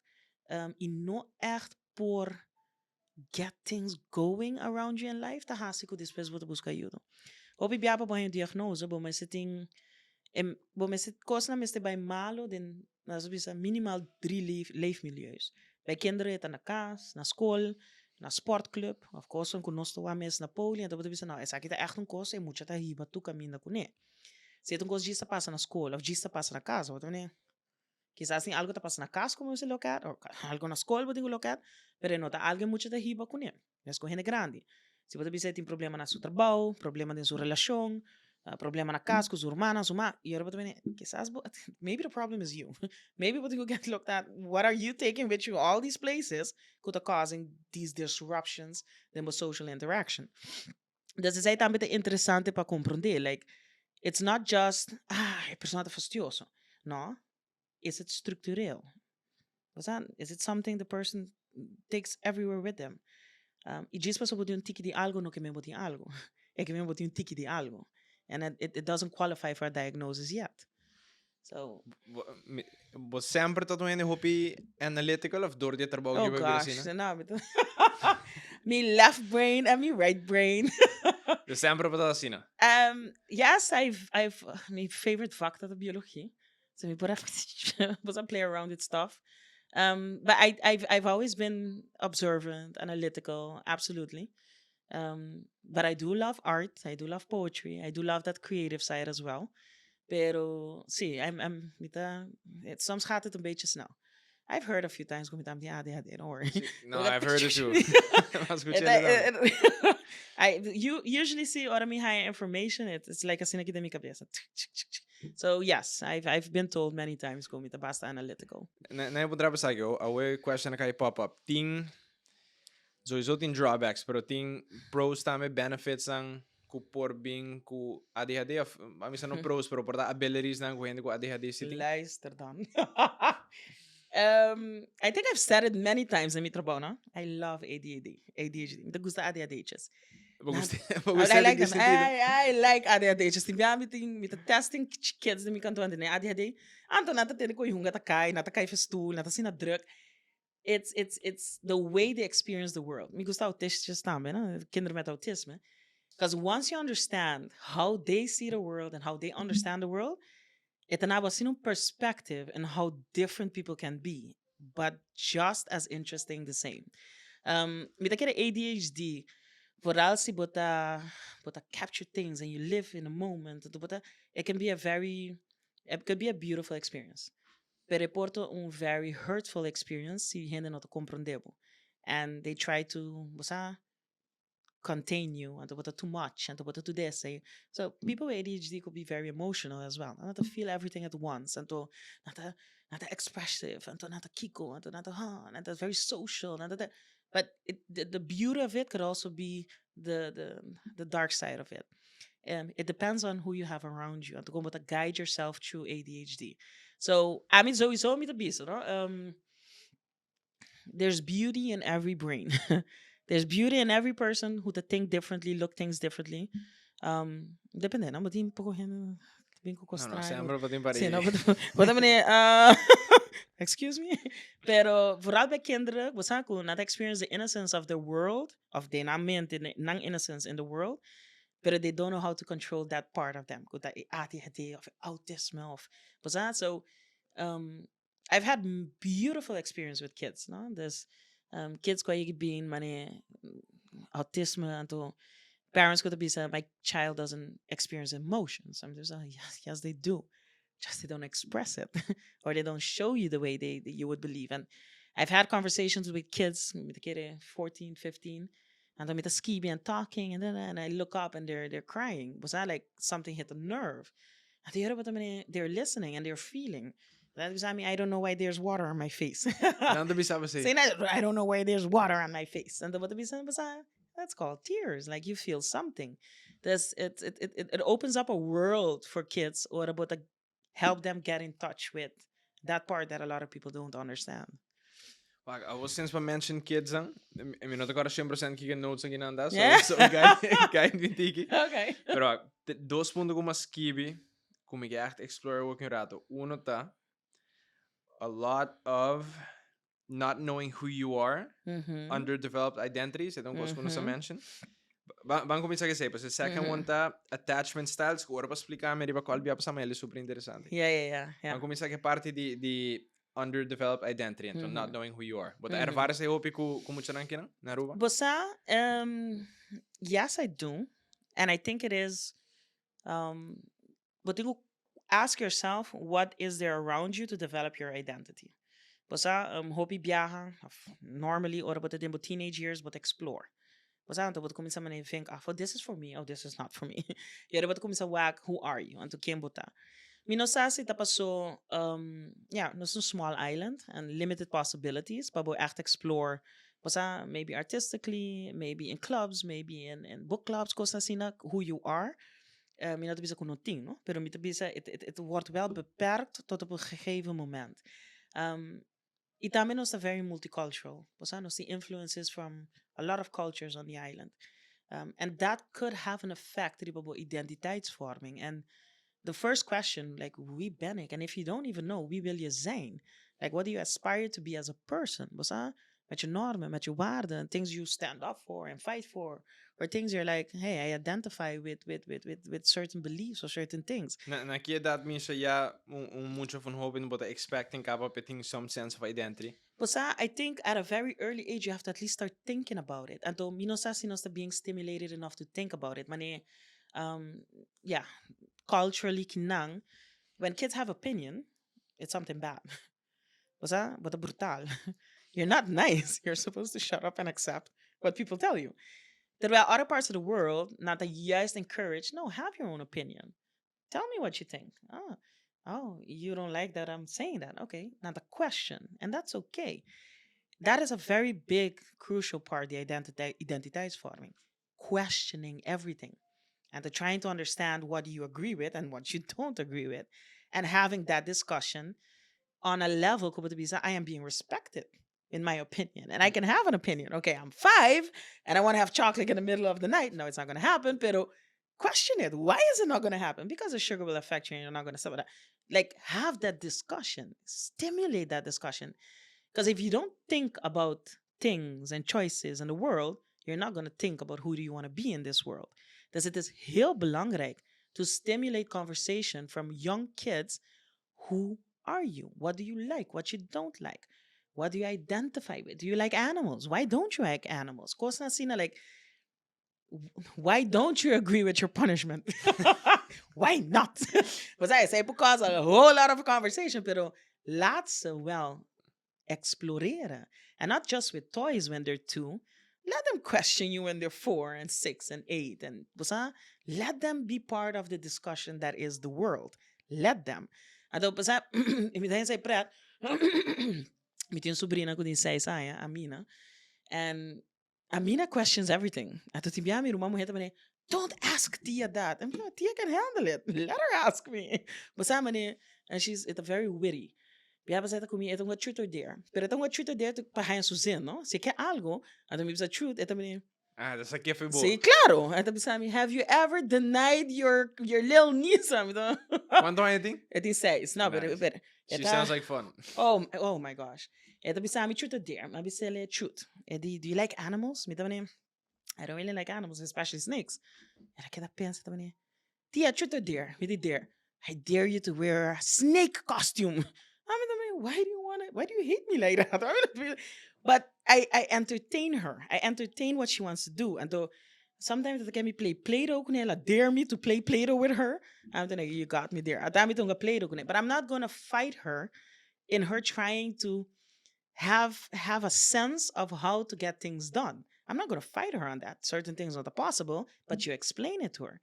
S2: i no echt por get things going around you in life, ta hasi ku despues bo ta buska ayuda. Hopi bia pa bo haña un diagnose, bo mester tin, bo mester, kosnan mester bai malo den, nos a bisa, minimaal drie leefmilieus. Bij kinderen e ta na kas, na skol, na sportclub, of kosnan ku nos ta wak mes na poli, anto bo ta bisa, "No, esaki ta ègt un kos, e mucha ta hiba tur kaminda kuné." Si e ta un kos djis ta pasa na skol of djis ta pasa na kas, bo ta manera, kisas tin algo ta pasa na kas ku bo mester look at, of algo na skol bo tin ku look at, pero e no ta algo e mucha ta hiba kuné. Mes ku hende grandi. Si bo ta bisa e tin problema na su trabou, problema den su relashon, problema na kas ku su rumannan, su ma, i ora bo ta bini, kisas bo, maybe the problem is you. Maybe bo tin ku get looked at, what are you taking with you all these places ku ta causing these disruptions den bo social interaction? Dus esei tambe ta interesante pa komprondé, like, it's not just, "Ah, e persona ta fastioso." No, is it structureel? Bo sa, is it something the person takes everywhere with them? I djis pasobra bo tin un tiki di algo no ke men bo tin algo. E ke men bo tin un tiki di algo. And it doesn't qualify for a diagnosis yet. So.
S1: Bo semper ta un hende hopi analytical of door di e trabou
S2: Oh
S1: ku bo
S2: gosh,
S1: asina?
S2: No, mi left brain en mi right brain.
S1: Dus semper bo ta asina?
S2: Yes, mi favorite vak ta biologie. So mi por bo sa play around with stuff. But I've always been observant, analytical, absolutely. But I do love art, I do love poetry, I do love that creative side as well. Pero sí, mi ta, soms gaat het een beetje snel. I've heard a few times ku mi ta tin ADHD, don't worry.
S1: No, I've heard it too. Mas escuché tambe.
S2: You usually see ora mi haya information, it's like asina aki den mi cabeza. So yes, I've been told many times ku mi ta basta analytical.
S1: Na e puntra pasá aki, awe question a kai pop up. Tin, sowieso tin drawbacks, pero tin pros tambe, benefits nan ku por bin ku ADHD of, a mi sa no pros, pero por ta abilities nan ku hende ku ADHD si tin?
S2: Luister dan. I think I've said it many times in mi trabou, no? I love ADHD. ADHD. Mi ta gusta ADHD'tjes.
S1: Bo gusta, bo gusta
S2: I like
S1: den
S2: them.
S1: sentido?
S2: I like ADHD'tjes. Tin bia mi ta testing kids den mi kantoor den ADHD. Anto nan ta tende ku e hunga ta kai, nan ta kai festoel, nan ta asina druk. It's the way they experience the world. Mi gusta autistjes tambe, no? Kinderen met autisme. Because once you understand how they see the world and how they understand the world, e ta nabo asina un perspective in how different people can be, but just as interesting the same. Mi ta kere ADHD, vooral si bo ta capture things and you live in the moment, bo ta, it can be a beautiful experience. Pero e por ta un very hurtful experience si hende no ta comprende bo. And they try to, bo sa, contain you, anto bo ta too much, anto bo ta too this. So people with ADHD could be very emotional as well. Nan ta feel everything at once, anto nan ta expressive, anto nan ta kiko, anto nan ta, huh, nan ta very social, nan ta. But the beauty of it could also be the dark side of it. It depends on who you have around you. Anto kon bo ta guide yourself through ADHD. So, ami sowieso mi ta bisa, no? There's beauty in every brain. There's beauty in every person who ta think differently, look things differently. Depende, no? Bo tin poko hende bin ku
S1: No, no,
S2: kos
S1: semper bo tin
S2: Sí,
S1: pari.
S2: No, bo ta meneer, excuse me. Pero vooral bij kinderen, bo sa ku nan ta experience the innocence of the world, of den nan mente, nan innocence in the world, pero they don't know how to control that part of them, ku ta e ADHD of autisme of, bo sa, so I've had beautiful experience with kids, no? Dus kids ku a yega bin mane autisme, anto parents ku ta bisa, "My child doesn't experience emotions." I'm just like, Yes, they do. Just they don't express it or they don't show you the way they you would believe." And I've had conversations with kids, mi ta kere 14, 15, and mi ta skibi and talking, and then and I look up and they're crying. Was that like something hit the nerve? And they're listening and they're feeling. That is, I mean, "I don't know why there's water on my face."
S1: Nan ta bisa esei.
S2: Saying, "I don't know why there's water on my face." And what the that's called tears. Like you feel something. This it it, it it opens up a world for kids or about to help them get in touch with that part that a lot of people don't understand.
S1: Wak, I was since mention kids an, mi no ta kòrda 100% kiko notes aki nan ta, so so guide mi tiki. Pero wak, dos punto ku m'a skibi, ku mi ke echt explore awor un rato. Uno ta, a lot of not knowing who you are, underdeveloped identities, e ta un kos ku nos a mention. Ban kuminsá ku esei, pues the second one ta attachment styles, ku ora pa splika mi riba kòl bia pasá, ma el super interesante. Ban kuminsá ku e parti di underdeveloped identity, anto not knowing who you are. Bo ta ervara esei hopi ku muchanan kinan na Aruba?
S2: Bo sa, yes, I do. And I think it is, bo tin ku ask yourself what is there around you to develop your identity. Bo sa, hopi biaha, of normally ora bo ta den bo teenage years, bo ta explore. Bo sa, anto bo ta kuminsá manera think, "Ah, oh, this is for me, oh, this is not for me." I ora bo ta kuminsá wak, who are you? Anto ken bo ta? Mi no sa si ta pasó, yeah, nos un small island and limited possibilities pa bo echt explore, bo sa, maybe artistically, maybe in clubs, maybe in book clubs, kos asina, who you are. Mi no ta bisa ku no tin, no? Pero mi ta bisa, het wordt wel beperkt tot op een gegeven moment. I tambe nos ta very multicultural. Bo sa, nos tin influences from a lot of cultures on the island. And that could have an effect riba bo identiteitsvorming. And the first question, like, wie ben ik? And if you don't even know, wie wil je zijn? Like, what do you aspire to be as a person? Bo sa, met je normen, met je waarden, things you stand up for and fight for. Or things you're like, "Hey, I identify with certain beliefs or certain things."
S1: Na ki edat misha ya un mucha van hoben bo ta expecting kaba pa tin some sense of identity?
S2: Bo sa, I think at a very early age you have to at least start thinking about it. Anto, mi no sa si nos ta being stimulated enough to think about it. Mane, yeah, culturally kinan, when kids have opinion, it's something bad. Bo sa, bo ta brutal. You're not nice. You're supposed to shut up and accept what people tell you. Terwijl other parts of the world, nan ta juist encourage, "No, have your own opinion. Tell me what you think. Oh, you don't like that I'm saying that. Okay, not a question." And that's okay. That is a very big, crucial part, the identiteitsvorming. Questioning everything. And to trying to understand what you agree with and what you don't agree with. And having that discussion on a level, ku bo ta bisa, "I am being respected in my opinion. And I can have an opinion. Okay, I'm 5 and I want to have chocolate in the middle of the night. No, it's not going to happen." Pero question it. Why is it not going to happen? Because the sugar will affect you and you're not going to stop it. Like, have that discussion. Stimulate that discussion. Because if you don't think about things and choices in the world, you're not going to think about who do you want to be in this world. Dus het is heel belangrijk to stimulate conversation from young kids. Who are you? What do you like? What you don't like? What do you identify with? Do you like animals? Why don't you like animals? Kos asina, like, why don't you agree with your punishment? Why not? Was I say because a whole lot of conversation, pero laat ze wel exploreren. And not just with toys when they're 2. Let them question you when they're 4 and 6 and 8. And bo sa, let them be part of the discussion that is the world. Let them. Anto, bo sa, mi ta esei pret. Mi tin un sobrina ku tin 6 aña, Amina. And Amina questions everything. Anto tin bia mi ruman muher ta mane, don't ask tia that. I'm like, tia can handle it. Let her ask me. Bo sa mane, and she's e ta very witty. Bia bo sa e ta ku mi, e ta hunga truth or dare. Pero e ta hunga truth or dare pa haña su zin, no? Si e ke algo, anto mi bisa truth, e ta mane,
S1: Ah, ta sa ke fe bo.
S2: Sí, claro. E ta bisa mi, have you ever denied your little niece? Mi ta,
S1: Cuanto aña e tin?
S2: E tin seis. No, pero,
S1: Nice.
S2: pero, e
S1: She
S2: ta-
S1: sounds like fun.
S2: Oh my gosh. E ta bisa mi truth or dare. Mi a bisa el truth. E di, do you like animals? Mi ta mane, I don't really like animals, especially snakes. El a keda pensa, ta mane, tia, truth or dare? Mi di dare. I dare you to wear a snake costume. Mi ta mane, why do you wanna, why do you hate me like that? But I entertain her. I entertain what she wants to do. Anto, sometimes e ta mi play Play-Doh ku el, a dare me to play Play-Doh with her. I'm like, you got me there. Ata mi ta hunga Play-Doh kuné. But I'm not gonna fight her in her trying to have a sense of how to get things done. I'm not gonna fight her on that. Certain things not possible, but you explain it to her.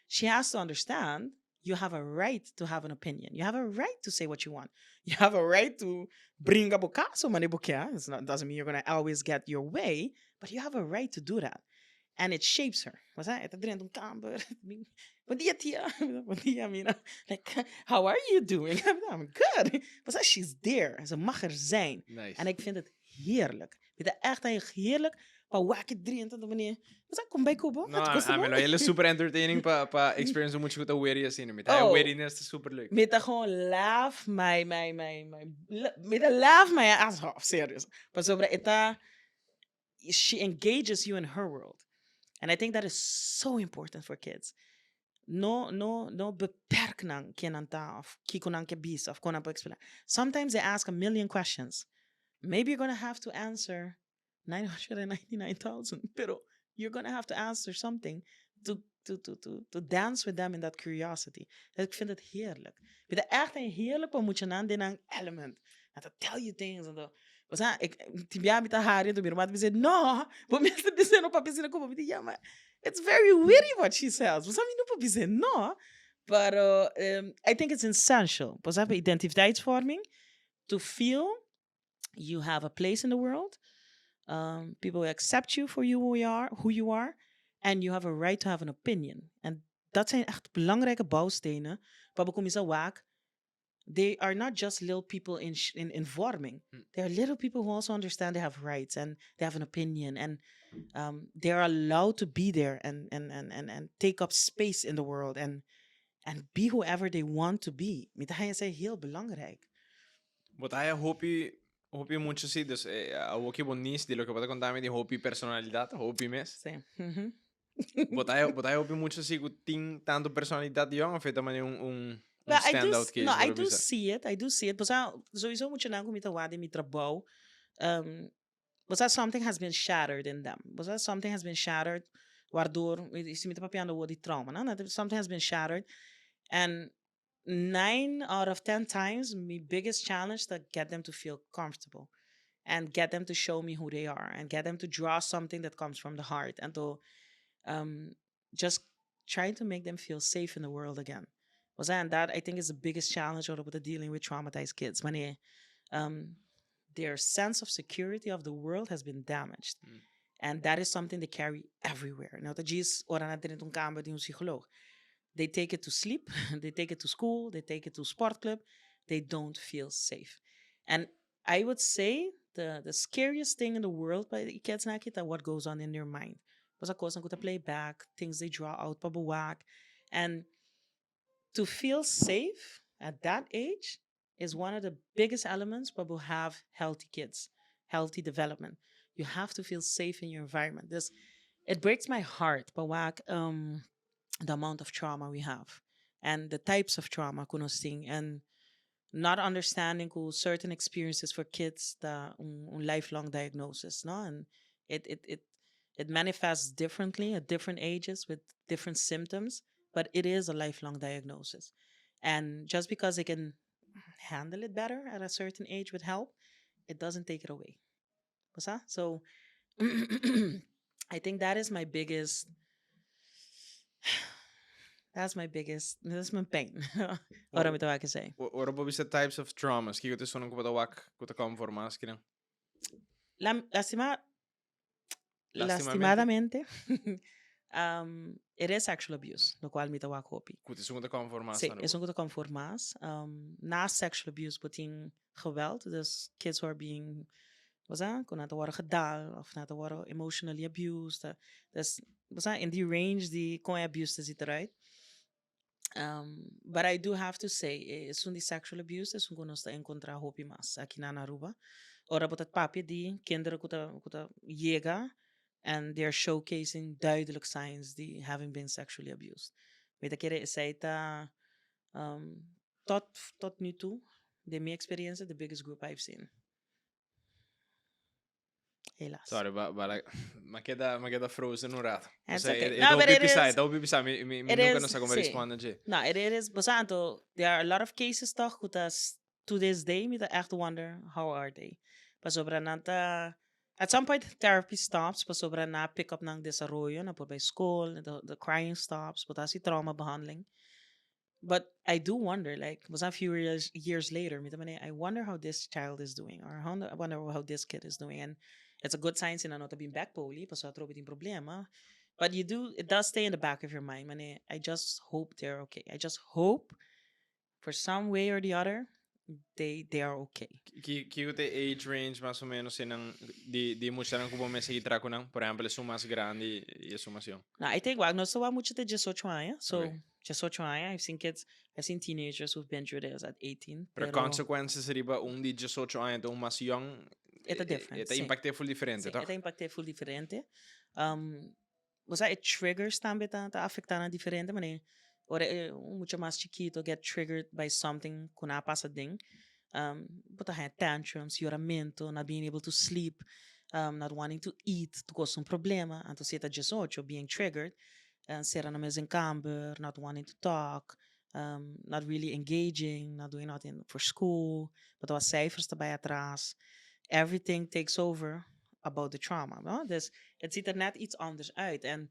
S2: She has to understand you have a right to have an opinion. You have a right to say what you want. You have a right to bring up a caso, mane bo ke. It's not, doesn't mean you're gonna always get your way, but you have a right to do that. And it shapes her. What's that? E ta drenta un kamber. Bon dia, tia. Bon dia, Amina. Like, how are you doing? I'm good. What's that? She's there. Ze mag er zijn.
S1: Nice.
S2: En ik vind het heerlijk. Ik vind het echt heerlijk. Pa wak e drenta anto meneer. What's that? Kom bij Kubo.
S1: No,
S2: Het kost
S1: a mi lo
S2: mooi.
S1: hele super entertaining pa experience mucho ku ta witty asina. Mi ta
S2: Oh.
S1: wittiness ta super leuk.
S2: Mi ta gewoon laugh my, mi ta laugh my ass off, serious. Pasobra e ta, she engages you in her world. And I think that is so important for kids. No, no, no beperk nan ken nan ta of kiko nan ke bisa of kon nan por explain. Sometimes they ask a million questions. Maybe you're gonna have to answer 999,000, pero you're gonna have to answer something to dance with them in that curiosity. Ik vind het heerlijk. Ik vind het echt een heerlijk pa muchanan den nan element. En to tell you things. En to, o sea, ik, tin bia mi ta hari, anto mi ruman ta bisa, no, bo mester bisa no papia asina ku bo. Mi di, ja, maar it's very witty what she says. Bo sa mi no por bisa no. Pero I think it's essential. Bo sa, identiteitsvorming, to feel you have a place in the world. People will accept you for you who you are. And you have a right to have an opinion. En dat zijn echt belangrijke bouwstenen. Pa bo kuminsá wak. They are not just little people in vorming. They are little people who also understand they have rights and they have an opinion. And they are allowed to be there and take up space in the world. And be whoever they want to be. Mi ta haña esei heel belangrijk.
S1: Bo ta haya hopi, hopi mucho si, dus awo ki bo niece di loke bo ta konta mi di hopi personalidat, hopi mes.
S2: Sí.
S1: Bo ta haya hopi mucho si ku tin tantu personalidat yong of e ta mane un
S2: But I do,
S1: standout case?
S2: No, I
S1: por
S2: do
S1: bisa?
S2: see it. I do see it. Pasobra sowieso muchanan ku mi ta wak den mi trabou. Pasobra something has been shattered in them. Pasobra something has been shattered. Waardoor, si mi ta papiando over di trauma, no? Something has been shattered. And 9 out of 10 times, my biggest challenge to get them to feel comfortable and get them to show me who they are and get them to draw something that comes from the heart and to just try to make them feel safe in the world again. Was and that I think is the biggest challenge with the dealing with traumatized kids. Wanneer their sense of security of the world has been damaged. And that is something they carry everywhere. Nou, dat is ora nan drenta un kamber di un psycholoog. They take it to sleep, they take it to school, they take it to sportclub. They don't feel safe. And I would say the scariest thing in the world by the kids na kita what goes on in their mind. Pasobra kos ku ta play back, things they draw out pa bo wak. And to feel safe at that age is one of the biggest elements where we'll have healthy kids, healthy development. You have to feel safe in your environment. This it breaks my heart, but wak the amount of trauma we have and the types of trauma ku nos tin and not understanding ku certain experiences for kids ta un lifelong diagnosis, no? And it manifests differently at different ages with different symptoms, but it is a lifelong diagnosis. And just because they can handle it better at a certain age with help, it doesn't take it away. What's that? So I think that is my biggest, that's my pain. Ora mi ta wak esei.
S1: Ora bo bisa types of traumas, kiko ta esunnan ku bo ta wak ku ta come for mas kinan?
S2: Lastima. Lastimadamente, um, it is sexual abuse, lo cual mi ta wak hopi.
S1: Ku esun ku ta konformá.
S2: Sí, esun ku ta konformá. Um, na sexual abuse bo tin geweld, dus kids who are being, bo sa, ku nan ta wòrdu gedal of nan ta wòrdu emotionally abused. Dus, bo sa, in die range di kon e abuse ta ziet eruit. Um, but I do have to say, eh, esun di sexual abuse esun ku nos ta enkontrá hopi mas aki na Aruba. Ora bo ta papia di kinderen ku ta, ku ta yega and they are showcasing duidelijk signs di having been sexually abused. Mi ta kere esei ta um, tot, tot nu toe, den mi experiencia, the biggest group I've seen. Helaas.
S1: Sorry, ba, ba, ma keda, ma keda frozen un rato.
S2: It's
S1: O sea,
S2: okay.
S1: e, e
S2: No,
S1: ta
S2: but
S1: hopi
S2: it
S1: pisá, e
S2: is-
S1: ta hopi pisá, mi, mi, mi
S2: it
S1: nunca
S2: is-
S1: no sa como
S2: sí.
S1: responde dje.
S2: No, it, it is, bosa anto, there are a lot of cases toch ku ta s- to this day mi ta echt wonder how are they. Pasobra nan ta, at some point therapy stops, pasobra na pick up nan desaroyo, nan por bai school, the crying stops, bo ta hasi trauma behandeling. But I do wonder, like, was a few years later, mi ta manera, I wonder how this child is doing, or how, I wonder how this kid is doing. And it's a good sign si nan no ta bin back poli, pasobra atrobe tin problema. But you do, it does stay in the back of your mind, manera, I just hope they're okay. I just hope for some way or the other, they are okay.
S1: Ki, kiko ta e age range mas o menos si nan, di, di muchanan ku bo mester hitra ku nan? Por ehempel, esun mas grandi i esun mas yong.
S2: No, I think, wak, nos ta wak mucha te diesocho aña, so
S1: Okay.
S2: 18 aña, I've seen kids, I've seen teenagers who've been through this at 18.
S1: Pero consequences riba un di 18 aña ta un mas yong,
S2: E ta different,
S1: e ta
S2: sí.
S1: impact'é full diferente,
S2: Sí,
S1: toch?
S2: e ta impact'é full diferente. O sea, e triggers tambe ta, ta afectá na diferente manera. Ora e un mucha mas chikito get triggered by something ku nan a pasa den, bo ta haña tantrums, yoramento, not being able to sleep, not wanting to eat, tur kos un problema. Anto si e ta 18, being triggered, sera nan mes den kamber, not wanting to talk, not really engaging, not doing nothing for school, bo ta wak cijfers ta bai atras, everything takes over about the trauma, no? Dus het ziet er net iets anders uit en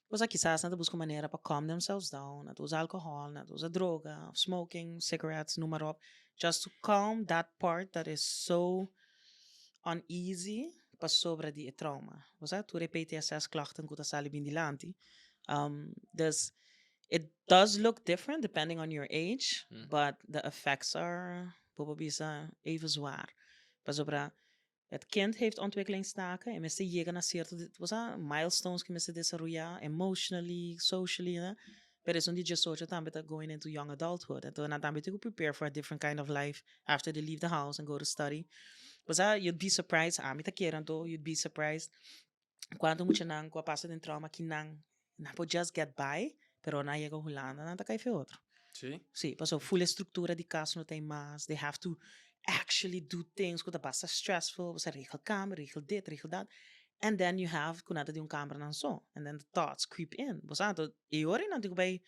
S2: bo sa kisas nan ta buska un manera pa calm themselves down, nan ta usa alcohol, nan ta usa droga, of smoking, cigarettes, noem maar op, just to calm that part that is so uneasy pasobra di e trauma. Bo sa, tur e PTSS klachten ku ta sali bin dilanti. Dus it does look different depending on your age, but the effects are, bo por bisa, even zwaar. Pasobra het kind heeft ontwikkelingstaken en mester yega na cierto, bo sa, milestones ku mester desaroyá emotionally, socially, ne? Pero esun di diesocho tambe ta going into young adulthood. Enton nan tambe tin ku prepare for a different kind of life after they leave the house and go to study. Bo sa, you'd be surprised, ami ta kere anto, you'd be surprised cuanto muchanan cu a pasa den trauma ki nan, nan por just get by, pero nan yega Hulanda nan ta cay fe otro.
S1: Sí?
S2: Sí, pasobra full e structura di cas no ta ey mas, they have to actually do things cu ta basta stressful, bo sa regel kamer, regel dit, regel dat, and then you have cu nan ta den un kamer nan so, and then the thoughts creep in, bo sa, anto e ora ey nan tin cu bay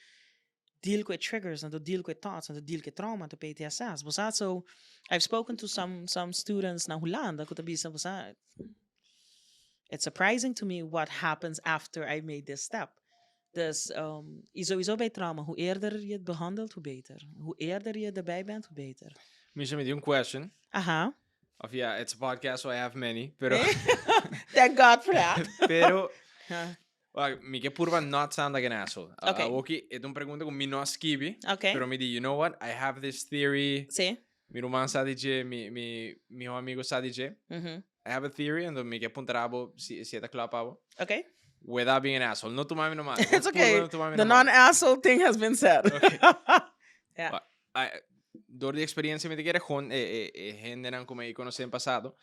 S2: deal cu e triggers, nan ta deal cu e thoughts, nan ta deal cu e trauma, nan ta PTSS, bo sa, so I've spoken to some students na Hulanda cu ta bisa, bo sa, it's surprising to me what happens after I made this step. Dus, y sowieso bij trauma, hoe eerder je het behandelt, hoe beter. Hoe eerder je erbij bent, hoe beter.
S1: Misha, mi tin un question.
S2: Aha.
S1: Of ja, it's a podcast, so I have many. Pero,
S2: Thank God for that.
S1: Pero, wak, mi ke purba not sound like an asshole.
S2: Okay.
S1: Awoki, e ta un pregunta ku mi no a skibi.
S2: Okay.
S1: Pero mi di, you know what? I have this theory.
S2: Sí.
S1: Mi ruman sa di dje, mi miho amigo sa di dje. I have a theory, anto mi ke puntra bo si e ta kla pa bo.
S2: Okay.
S1: Without being an asshole. No tuma mi no mal.
S2: It's okay. The non-asshole thing has been said.
S1: Okay.
S2: Yeah.
S1: Wa, I, door di experiencia mi ta kere gewoon e hendenan ku mi a konosé en pasado,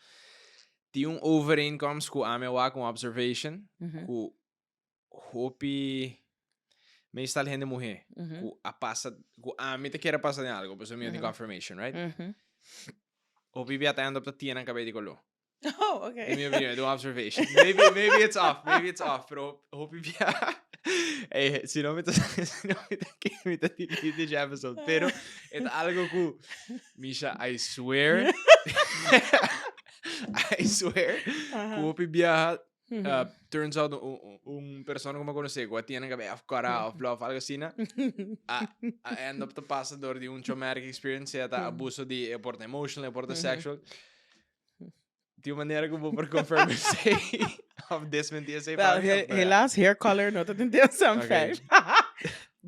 S1: tin un overeenkomst ku ami a wak, un observation, ku hopi meestal hende muhé ku a pasa, ku ami ta kere pasa den algo, pasobra mi no tin confirmation, right? Hopi bia ta end up ta tia nan kabei di koló.
S2: Oh, okay.
S1: In mi opinion, e un observation. Maybe, maybe it's off, maybe it's off, pero hopi bia. Ey, si no mi ta, si no mi ta, mi ta delete this episode, pero e ta algo ku, Misha, I swear, I swear, ku hopi biaha Turns out un persona ku mi a konosé ku a tiene kabei òf kòrá òf blou òf algu asina a end up ta pasa dor di un traumatic experience sea ta abuso di e por ta emotional e por ta sexual. Tin un manera ku bo por confirm esei? Of desmentí esei
S2: Well,
S1: pa mi, of
S2: helaas hair color no ta den DSM
S1: Okay.
S2: 5.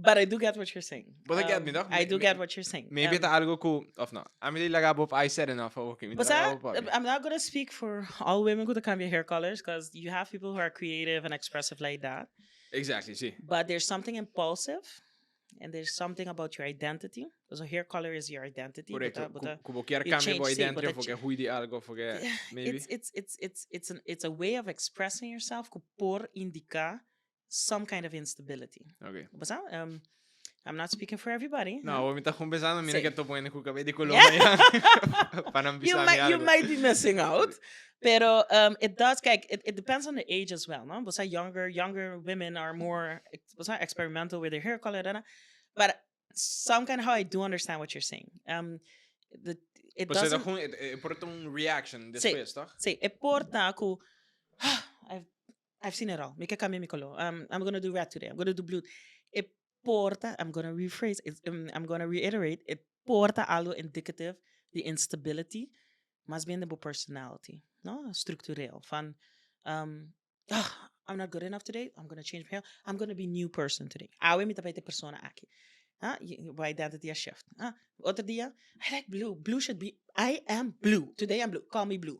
S2: But I do get what you're saying.
S1: Bo ta get mi, toch?
S2: I do get what you're saying.
S1: Maybe ta algo ku, of no. Ami di laga bo I said enough, okay. Mi
S2: But
S1: ta laga bo papia.
S2: I'm not gonna speak for all women who cambia hair colors because you have people who are creative and expressive like that.
S1: Exactly, si.
S2: But there's something impulsive and there's something about your identity. So hair color is your identity.
S1: Correcto.
S2: Bo ta
S1: Ku bo kier
S2: you
S1: cambia bo
S2: change, sí,
S1: identity
S2: bo ta
S1: of bo ke hui di algo of bo ke maybe.
S2: It's a way of expressing yourself ku por indica some kind of instability.
S1: Okay.
S2: Bo sa? I'm not speaking for everybody.
S1: No,
S2: huh?
S1: mi ta gewoon pensando, mira
S2: Sí.
S1: ke topo hende ku kabei di koló mañana. Pa nan
S2: You
S1: bisa mi
S2: might, you
S1: algo.
S2: might be missing out. Pero it does, kijk, it depends on the age as well, no? Bo sa, younger women are more, bo sa, experimental with their hair color, da, da. But some kind of how I do understand what you're saying. It
S1: Pues e ta
S2: doesn't
S1: gewoon, e por ta un reaction
S2: Sí.
S1: despues, toch?
S2: Sí, e por ta ku, I've seen it all. Mi ke kambia mi koló. I'm gonna do red today. I'm gonna do blue. E por ta, I'm gonna rephrase, I'm gonna reiterate, e por ta algo indicative di instability, mas bien de bo personality, no? Structureel. Van, ah, I'm not good enough today, I'm gonna change my hair, I'm gonna be new person today. Awe mi ta bay te persona aki. Ah, bo identity a shift. Ah, otro dia, I like blue, blue should be, I am blue, today I'm blue, call me blue.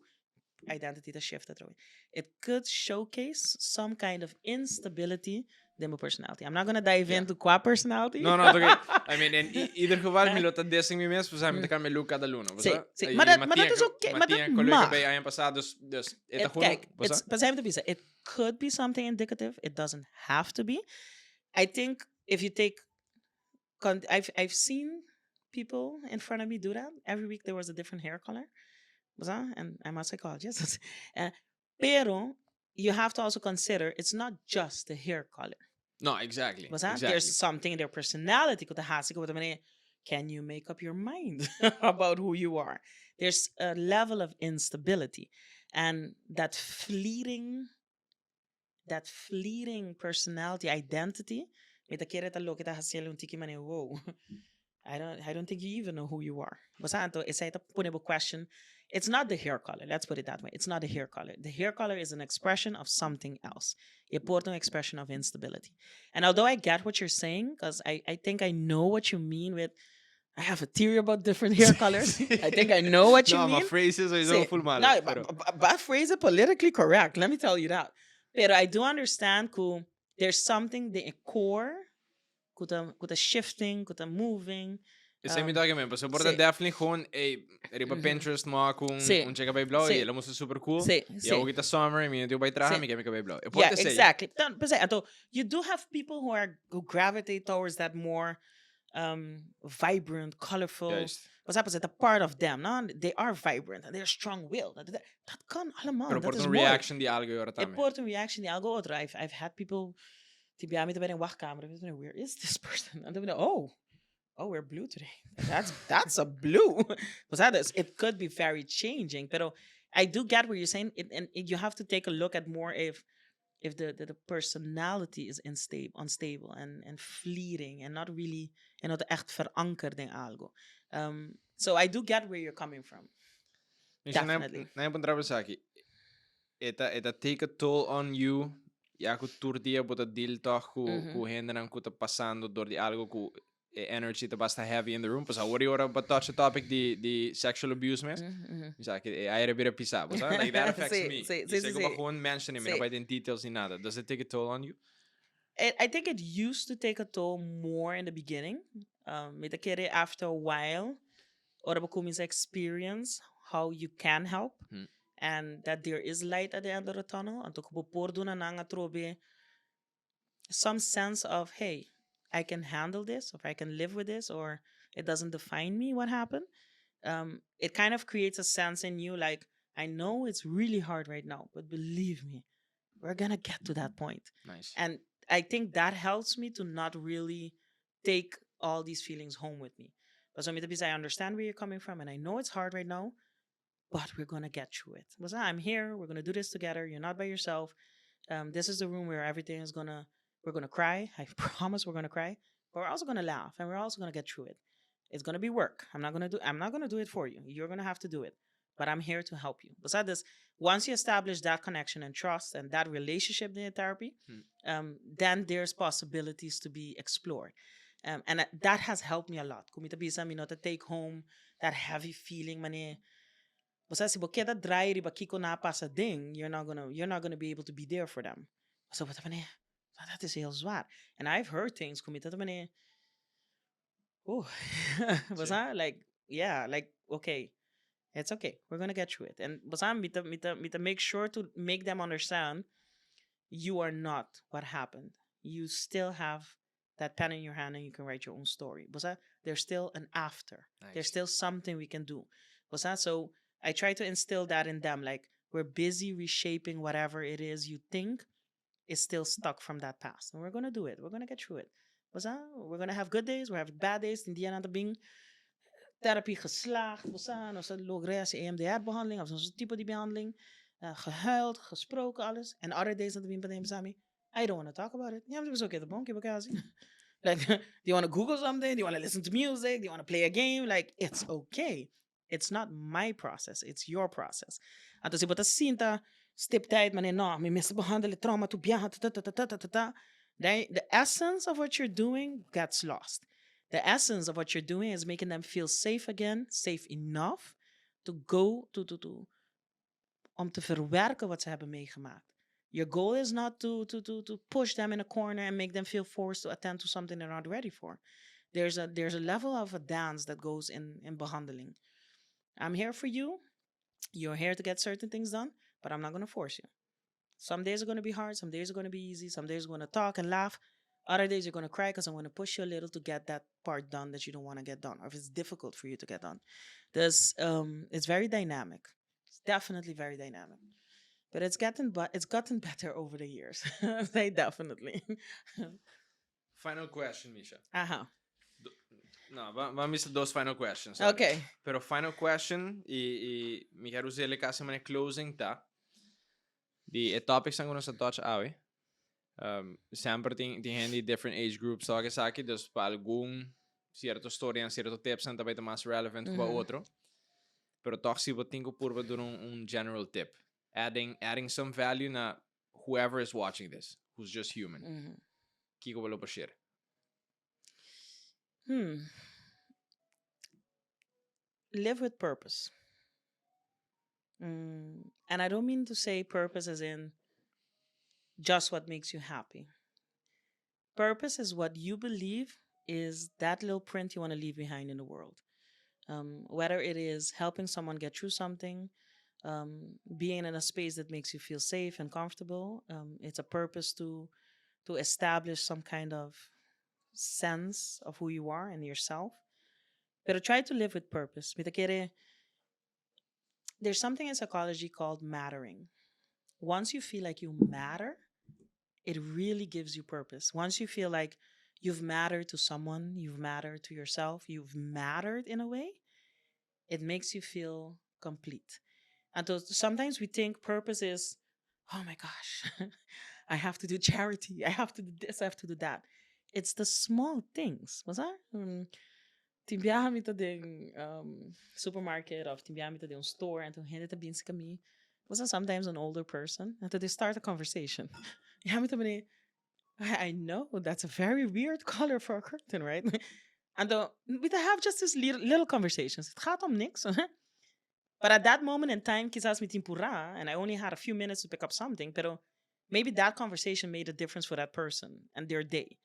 S2: Identity ta shift atrobe. It could showcase some kind of instability den bo personality. I'm not gonna dive into qua personality.
S1: No, it's okay. I mean, in ieder geval, mi lo ta desen mi mes, pues mi ta cambia look cada luna,
S2: Sí,
S1: bo sa?
S2: sí.
S1: Y
S2: Maar dat, maar dat
S1: Matia
S2: is oké, maar
S1: Matia
S2: dat
S1: collega
S2: mag.
S1: bij aña pasá, dus e ta
S2: Het,
S1: gewoon,
S2: kijk,
S1: bo sa?
S2: It's, pa bisa, it could be something indicative. It doesn't have to be. I think if you take, I've seen people in front of me do that. Every week there was a different hair color. Bo sa? And I'm a psychologist. Pero you have to also consider it's not just the hair color.
S1: No, exactly.
S2: Bo sa? There's something in their personality ku ta hasi ku bo ta manera, can you make up your mind about who you are? There's a level of instability. And that fleeting personality identity, mi ta kere ta loke ta hasié un tiki manera, wow. I don't think you even know who you are. Bo sa, anto, esei ta pone bo question. It's not the hair color, let's put it that way. It's not the hair color. The hair color is an expression of something else. E por ta un expression of instability. And although I get what you're saying, because I think I know what you mean with, I have a theory about different hair colors. I think I know what you
S1: No,
S2: mean.
S1: ma phrase sowieso
S2: Sí.
S1: full malo.
S2: No,
S1: pero
S2: but phrase it politically correct. Let me tell you that. Pero I do understand ku there's something the core ku ta shifting, ku ta moving.
S1: Esei mi toque men, pasobra por ta definitely gewoon, ey, riba Pinterest mo ku un chica bay blauw, y el a mustra super cool. Y awor ta summer, y mi no tin bay traha, mi ke mi cabey blauw. E por ta esei.
S2: Exactly. Dan, pues, anto, you do have people who gravitate towards that more vibrant, colorful. O sea, pues it's a part of them, no? They are vibrant and they're strong-willed. Dat kan allemaal.
S1: Pero
S2: Dat
S1: por
S2: is
S1: un
S2: mooi.
S1: Reaction di algo ora
S2: E
S1: tambe.
S2: por ta un reaction di algo otro. I've had people die bij me bij een wachtkamer. En ik where is this person? En dan ben ik, oh, we're blue today. That's a blue. Was that is it could be very changing. Pero I do get what you're saying. And you have to take a look at more if the personality is unstable and fleeting and not really en not echt verankerd in algo. So I do get where you're coming from.
S1: Misha,
S2: Definitely.
S1: Na puntra bo esaki. E ta take a toll on you ya ku tur dia bo ta deal toch ku hendenan ku ta pasando door di algo ku e energy ta basta heavy in the room. Pues awor ora bo touch the topic di sexual abuse mes. Sa ku e aire bira pisá, bo sa? Like, that affects me. Y sei ku gewoon mention mi no bai den details ni nada. Does it take a toll on you?
S2: I think it used to take a toll more in the beginning. Mi ta kere after a while, ora bo kuminsá experience how you can help and that there is light at the end of the tunnel. Anto ku bo por duna nan atrobe some sense of, hey, I can handle this, or I can live with this, or it doesn't define me what happened. It kind of creates a sense in you like, I know it's really hard right now, but believe me, we're gonna get to that point.
S1: Nice.
S2: And I think that helps me to not really take all these feelings home with me. But so because I understand where you're coming from and I know it's hard right now, but we're gonna get through it. Was I'm here, we're gonna do this together. You're not by yourself. This is the room where everything is gonna we're gonna cry. I promise we're gonna cry. But we're also gonna laugh and we're also gonna get through it. It's gonna be work. I'm not gonna do it for you. You're gonna have to do it. But I'm here to help you. Besides this, once you establish that connection and trust and that relationship in therapy, then there's possibilities to be explored. And that has helped me a lot. Ku mi ta bisa, mi no ta take home that heavy feeling, manera. Bo si bo keda draai riba kiko nan a pasa den, you're not gonna be able to be there for them. So wat manera, dat is heel zwaar. And I've heard things, ku mi ta manera, oeh, was that like, yeah, like, okay, it's okay. We're gonna get through it. And was mi ta make sure to make them understand you are not what happened. You still have that pen in your hand and you can write your own story. Was that there's still an after.
S1: Nice.
S2: There's still something we can do. Was that so? I try to instill that in them. Like, we're busy reshaping whatever it is you think is still stuck from that past. And we're gonna do it. We're gonna get through it. Was that? We're gonna have good days, we're have bad days. Tin dia nan ta bin therapie geslaagd, was dat? Nos a logra EMDR-behandeling of zo'n type di behandeling. Gehuild, gesproken, alles. En other days dat bin pa sami, I don't want to talk about it. Ja, maar het is okay, de bonk, like, do you want to Google something? Do you want to listen to music? Do you want to play a game? Like, it's okay. It's not my process, it's your process. Anto, si bo ta sinta stip tijd, maar no, mi mester behandelen trauma tur biaha, ta ta ta ta ta ta ta. Then the essence of what you're doing gets lost. The essence of what you're doing is making them feel safe again, safe enough to go to om te verwerken wat ze hebben meegemaakt. Your goal is not to push them in a corner and make them feel forced to attend to something they're not ready for. There's a level of a dance that goes in behandeling. I'm here for you. You're here to get certain things done, but I'm not going to force you. Some days are going to be hard, some days are going to be easy, some days we're going to talk and laugh. Other days you're going to cry because I'm going to push you a little to get that part done that you don't want to get done, or if it's difficult for you to get done. It's very dynamic. It's definitely very dynamic. But it's gotten better over the years. They definitely.
S1: Final question, Misha. No, ban bisa dos final questions, sorry.
S2: Okay.
S1: Pero final question, i mi ke usa kasi manera closing ta. Di e topics ku nos a touch awe. Semper tin hende different age groups so ku aki, dus pa algun sierto storia, sierto tips nan tambe ta mas relevant ku otro. Pero toch si bo tin ku purba duna un general tip. Adding some value na whoever is watching this, who's just human. Kiko bo lo share?
S2: Live with purpose. And I don't mean to say purpose as in just what makes you happy. Purpose is what you believe is that little print you want to leave behind in the world. Whether it is helping someone get through something, being in a space that makes you feel safe and comfortable, it's a purpose to establish some kind of sense of who you are and yourself. But try to live with purpose. Mi ta kere, there's something in psychology called mattering. Once you feel like you matter, it really gives you purpose. Once you feel like you've mattered to someone, you've mattered to yourself, you've mattered in a way, it makes you feel complete. And so sometimes we think purpose is, "Oh my gosh, I have to do charity, I have to do this, I have to do that." It's the small things. Was that? Tin biaha mi ta den supermarket of tin biaha mi ta den un store and hende ta bin serka mi. Was that sometimes an older person? And they start a conversation. Ja, mi ta manera, I know that's a very weird color for a curtain, right? And dan we have just these little, little conversations. Het gaat om niks. But at that moment in time, quizás mi tin purá, and I only had a few minutes to pick up something, pero maybe that conversation made a difference for that person and their day.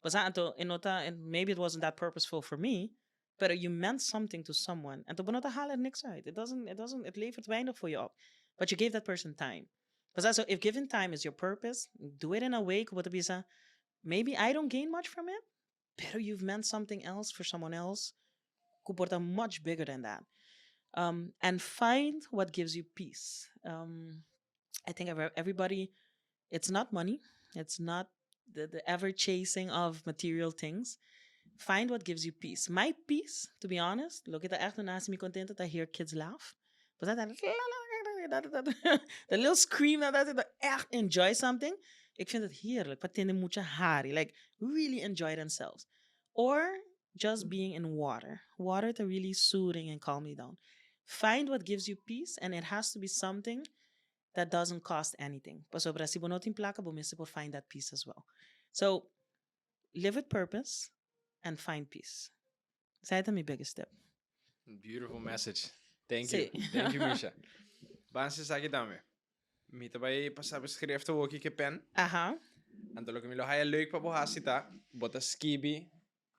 S2: Was anto, e no ta, and maybe it wasn't that purposeful for me, but you meant something to someone. En bo no ta hala niks uit. It doesn't, het levert weinig voor je op. But you gave that person time. But so if giving time is your purpose, do it in a way, ku bisa, maybe I don't gain much from it, pero you've meant something else for someone else, ku por ta much bigger than that. And find what gives you peace. I think everybody, it's not money, it's not the ever chasing of material things. Find what gives you peace. My peace, to be honest, loke ta echt hasi mi kontentu, to hear kids laugh. But that, the little scream dat echt enjoy something. Ik vind het heerlijk. Pa tende mucha hari. Like, really enjoy themselves. Or just being in water. Water to really soothing and calm me down. Find what gives you peace and it has to be something that doesn't cost anything. Pasobra si bo no tin placa, bo mester por find that peace as well. So, live with purpose and find peace. Esey ta mi biggest tip.
S1: Beautiful message. Thank you. Thank you, Misha. Ban aki tambe. Mi ta bay pasa bo schrift aki cu pen. Anto loke mi lo haya leuk pa bo hasi ta, bo ta skibi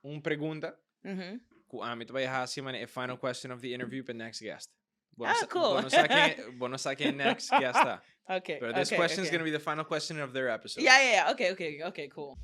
S1: un pregunta. Cu ami ta bay hasi manera e final question of the interview pa next guest.
S2: Ah, cool.
S1: Bo no sa ken next guest ta. But this question is going to be the final question of their episode.
S2: Yeah. Okay, cool.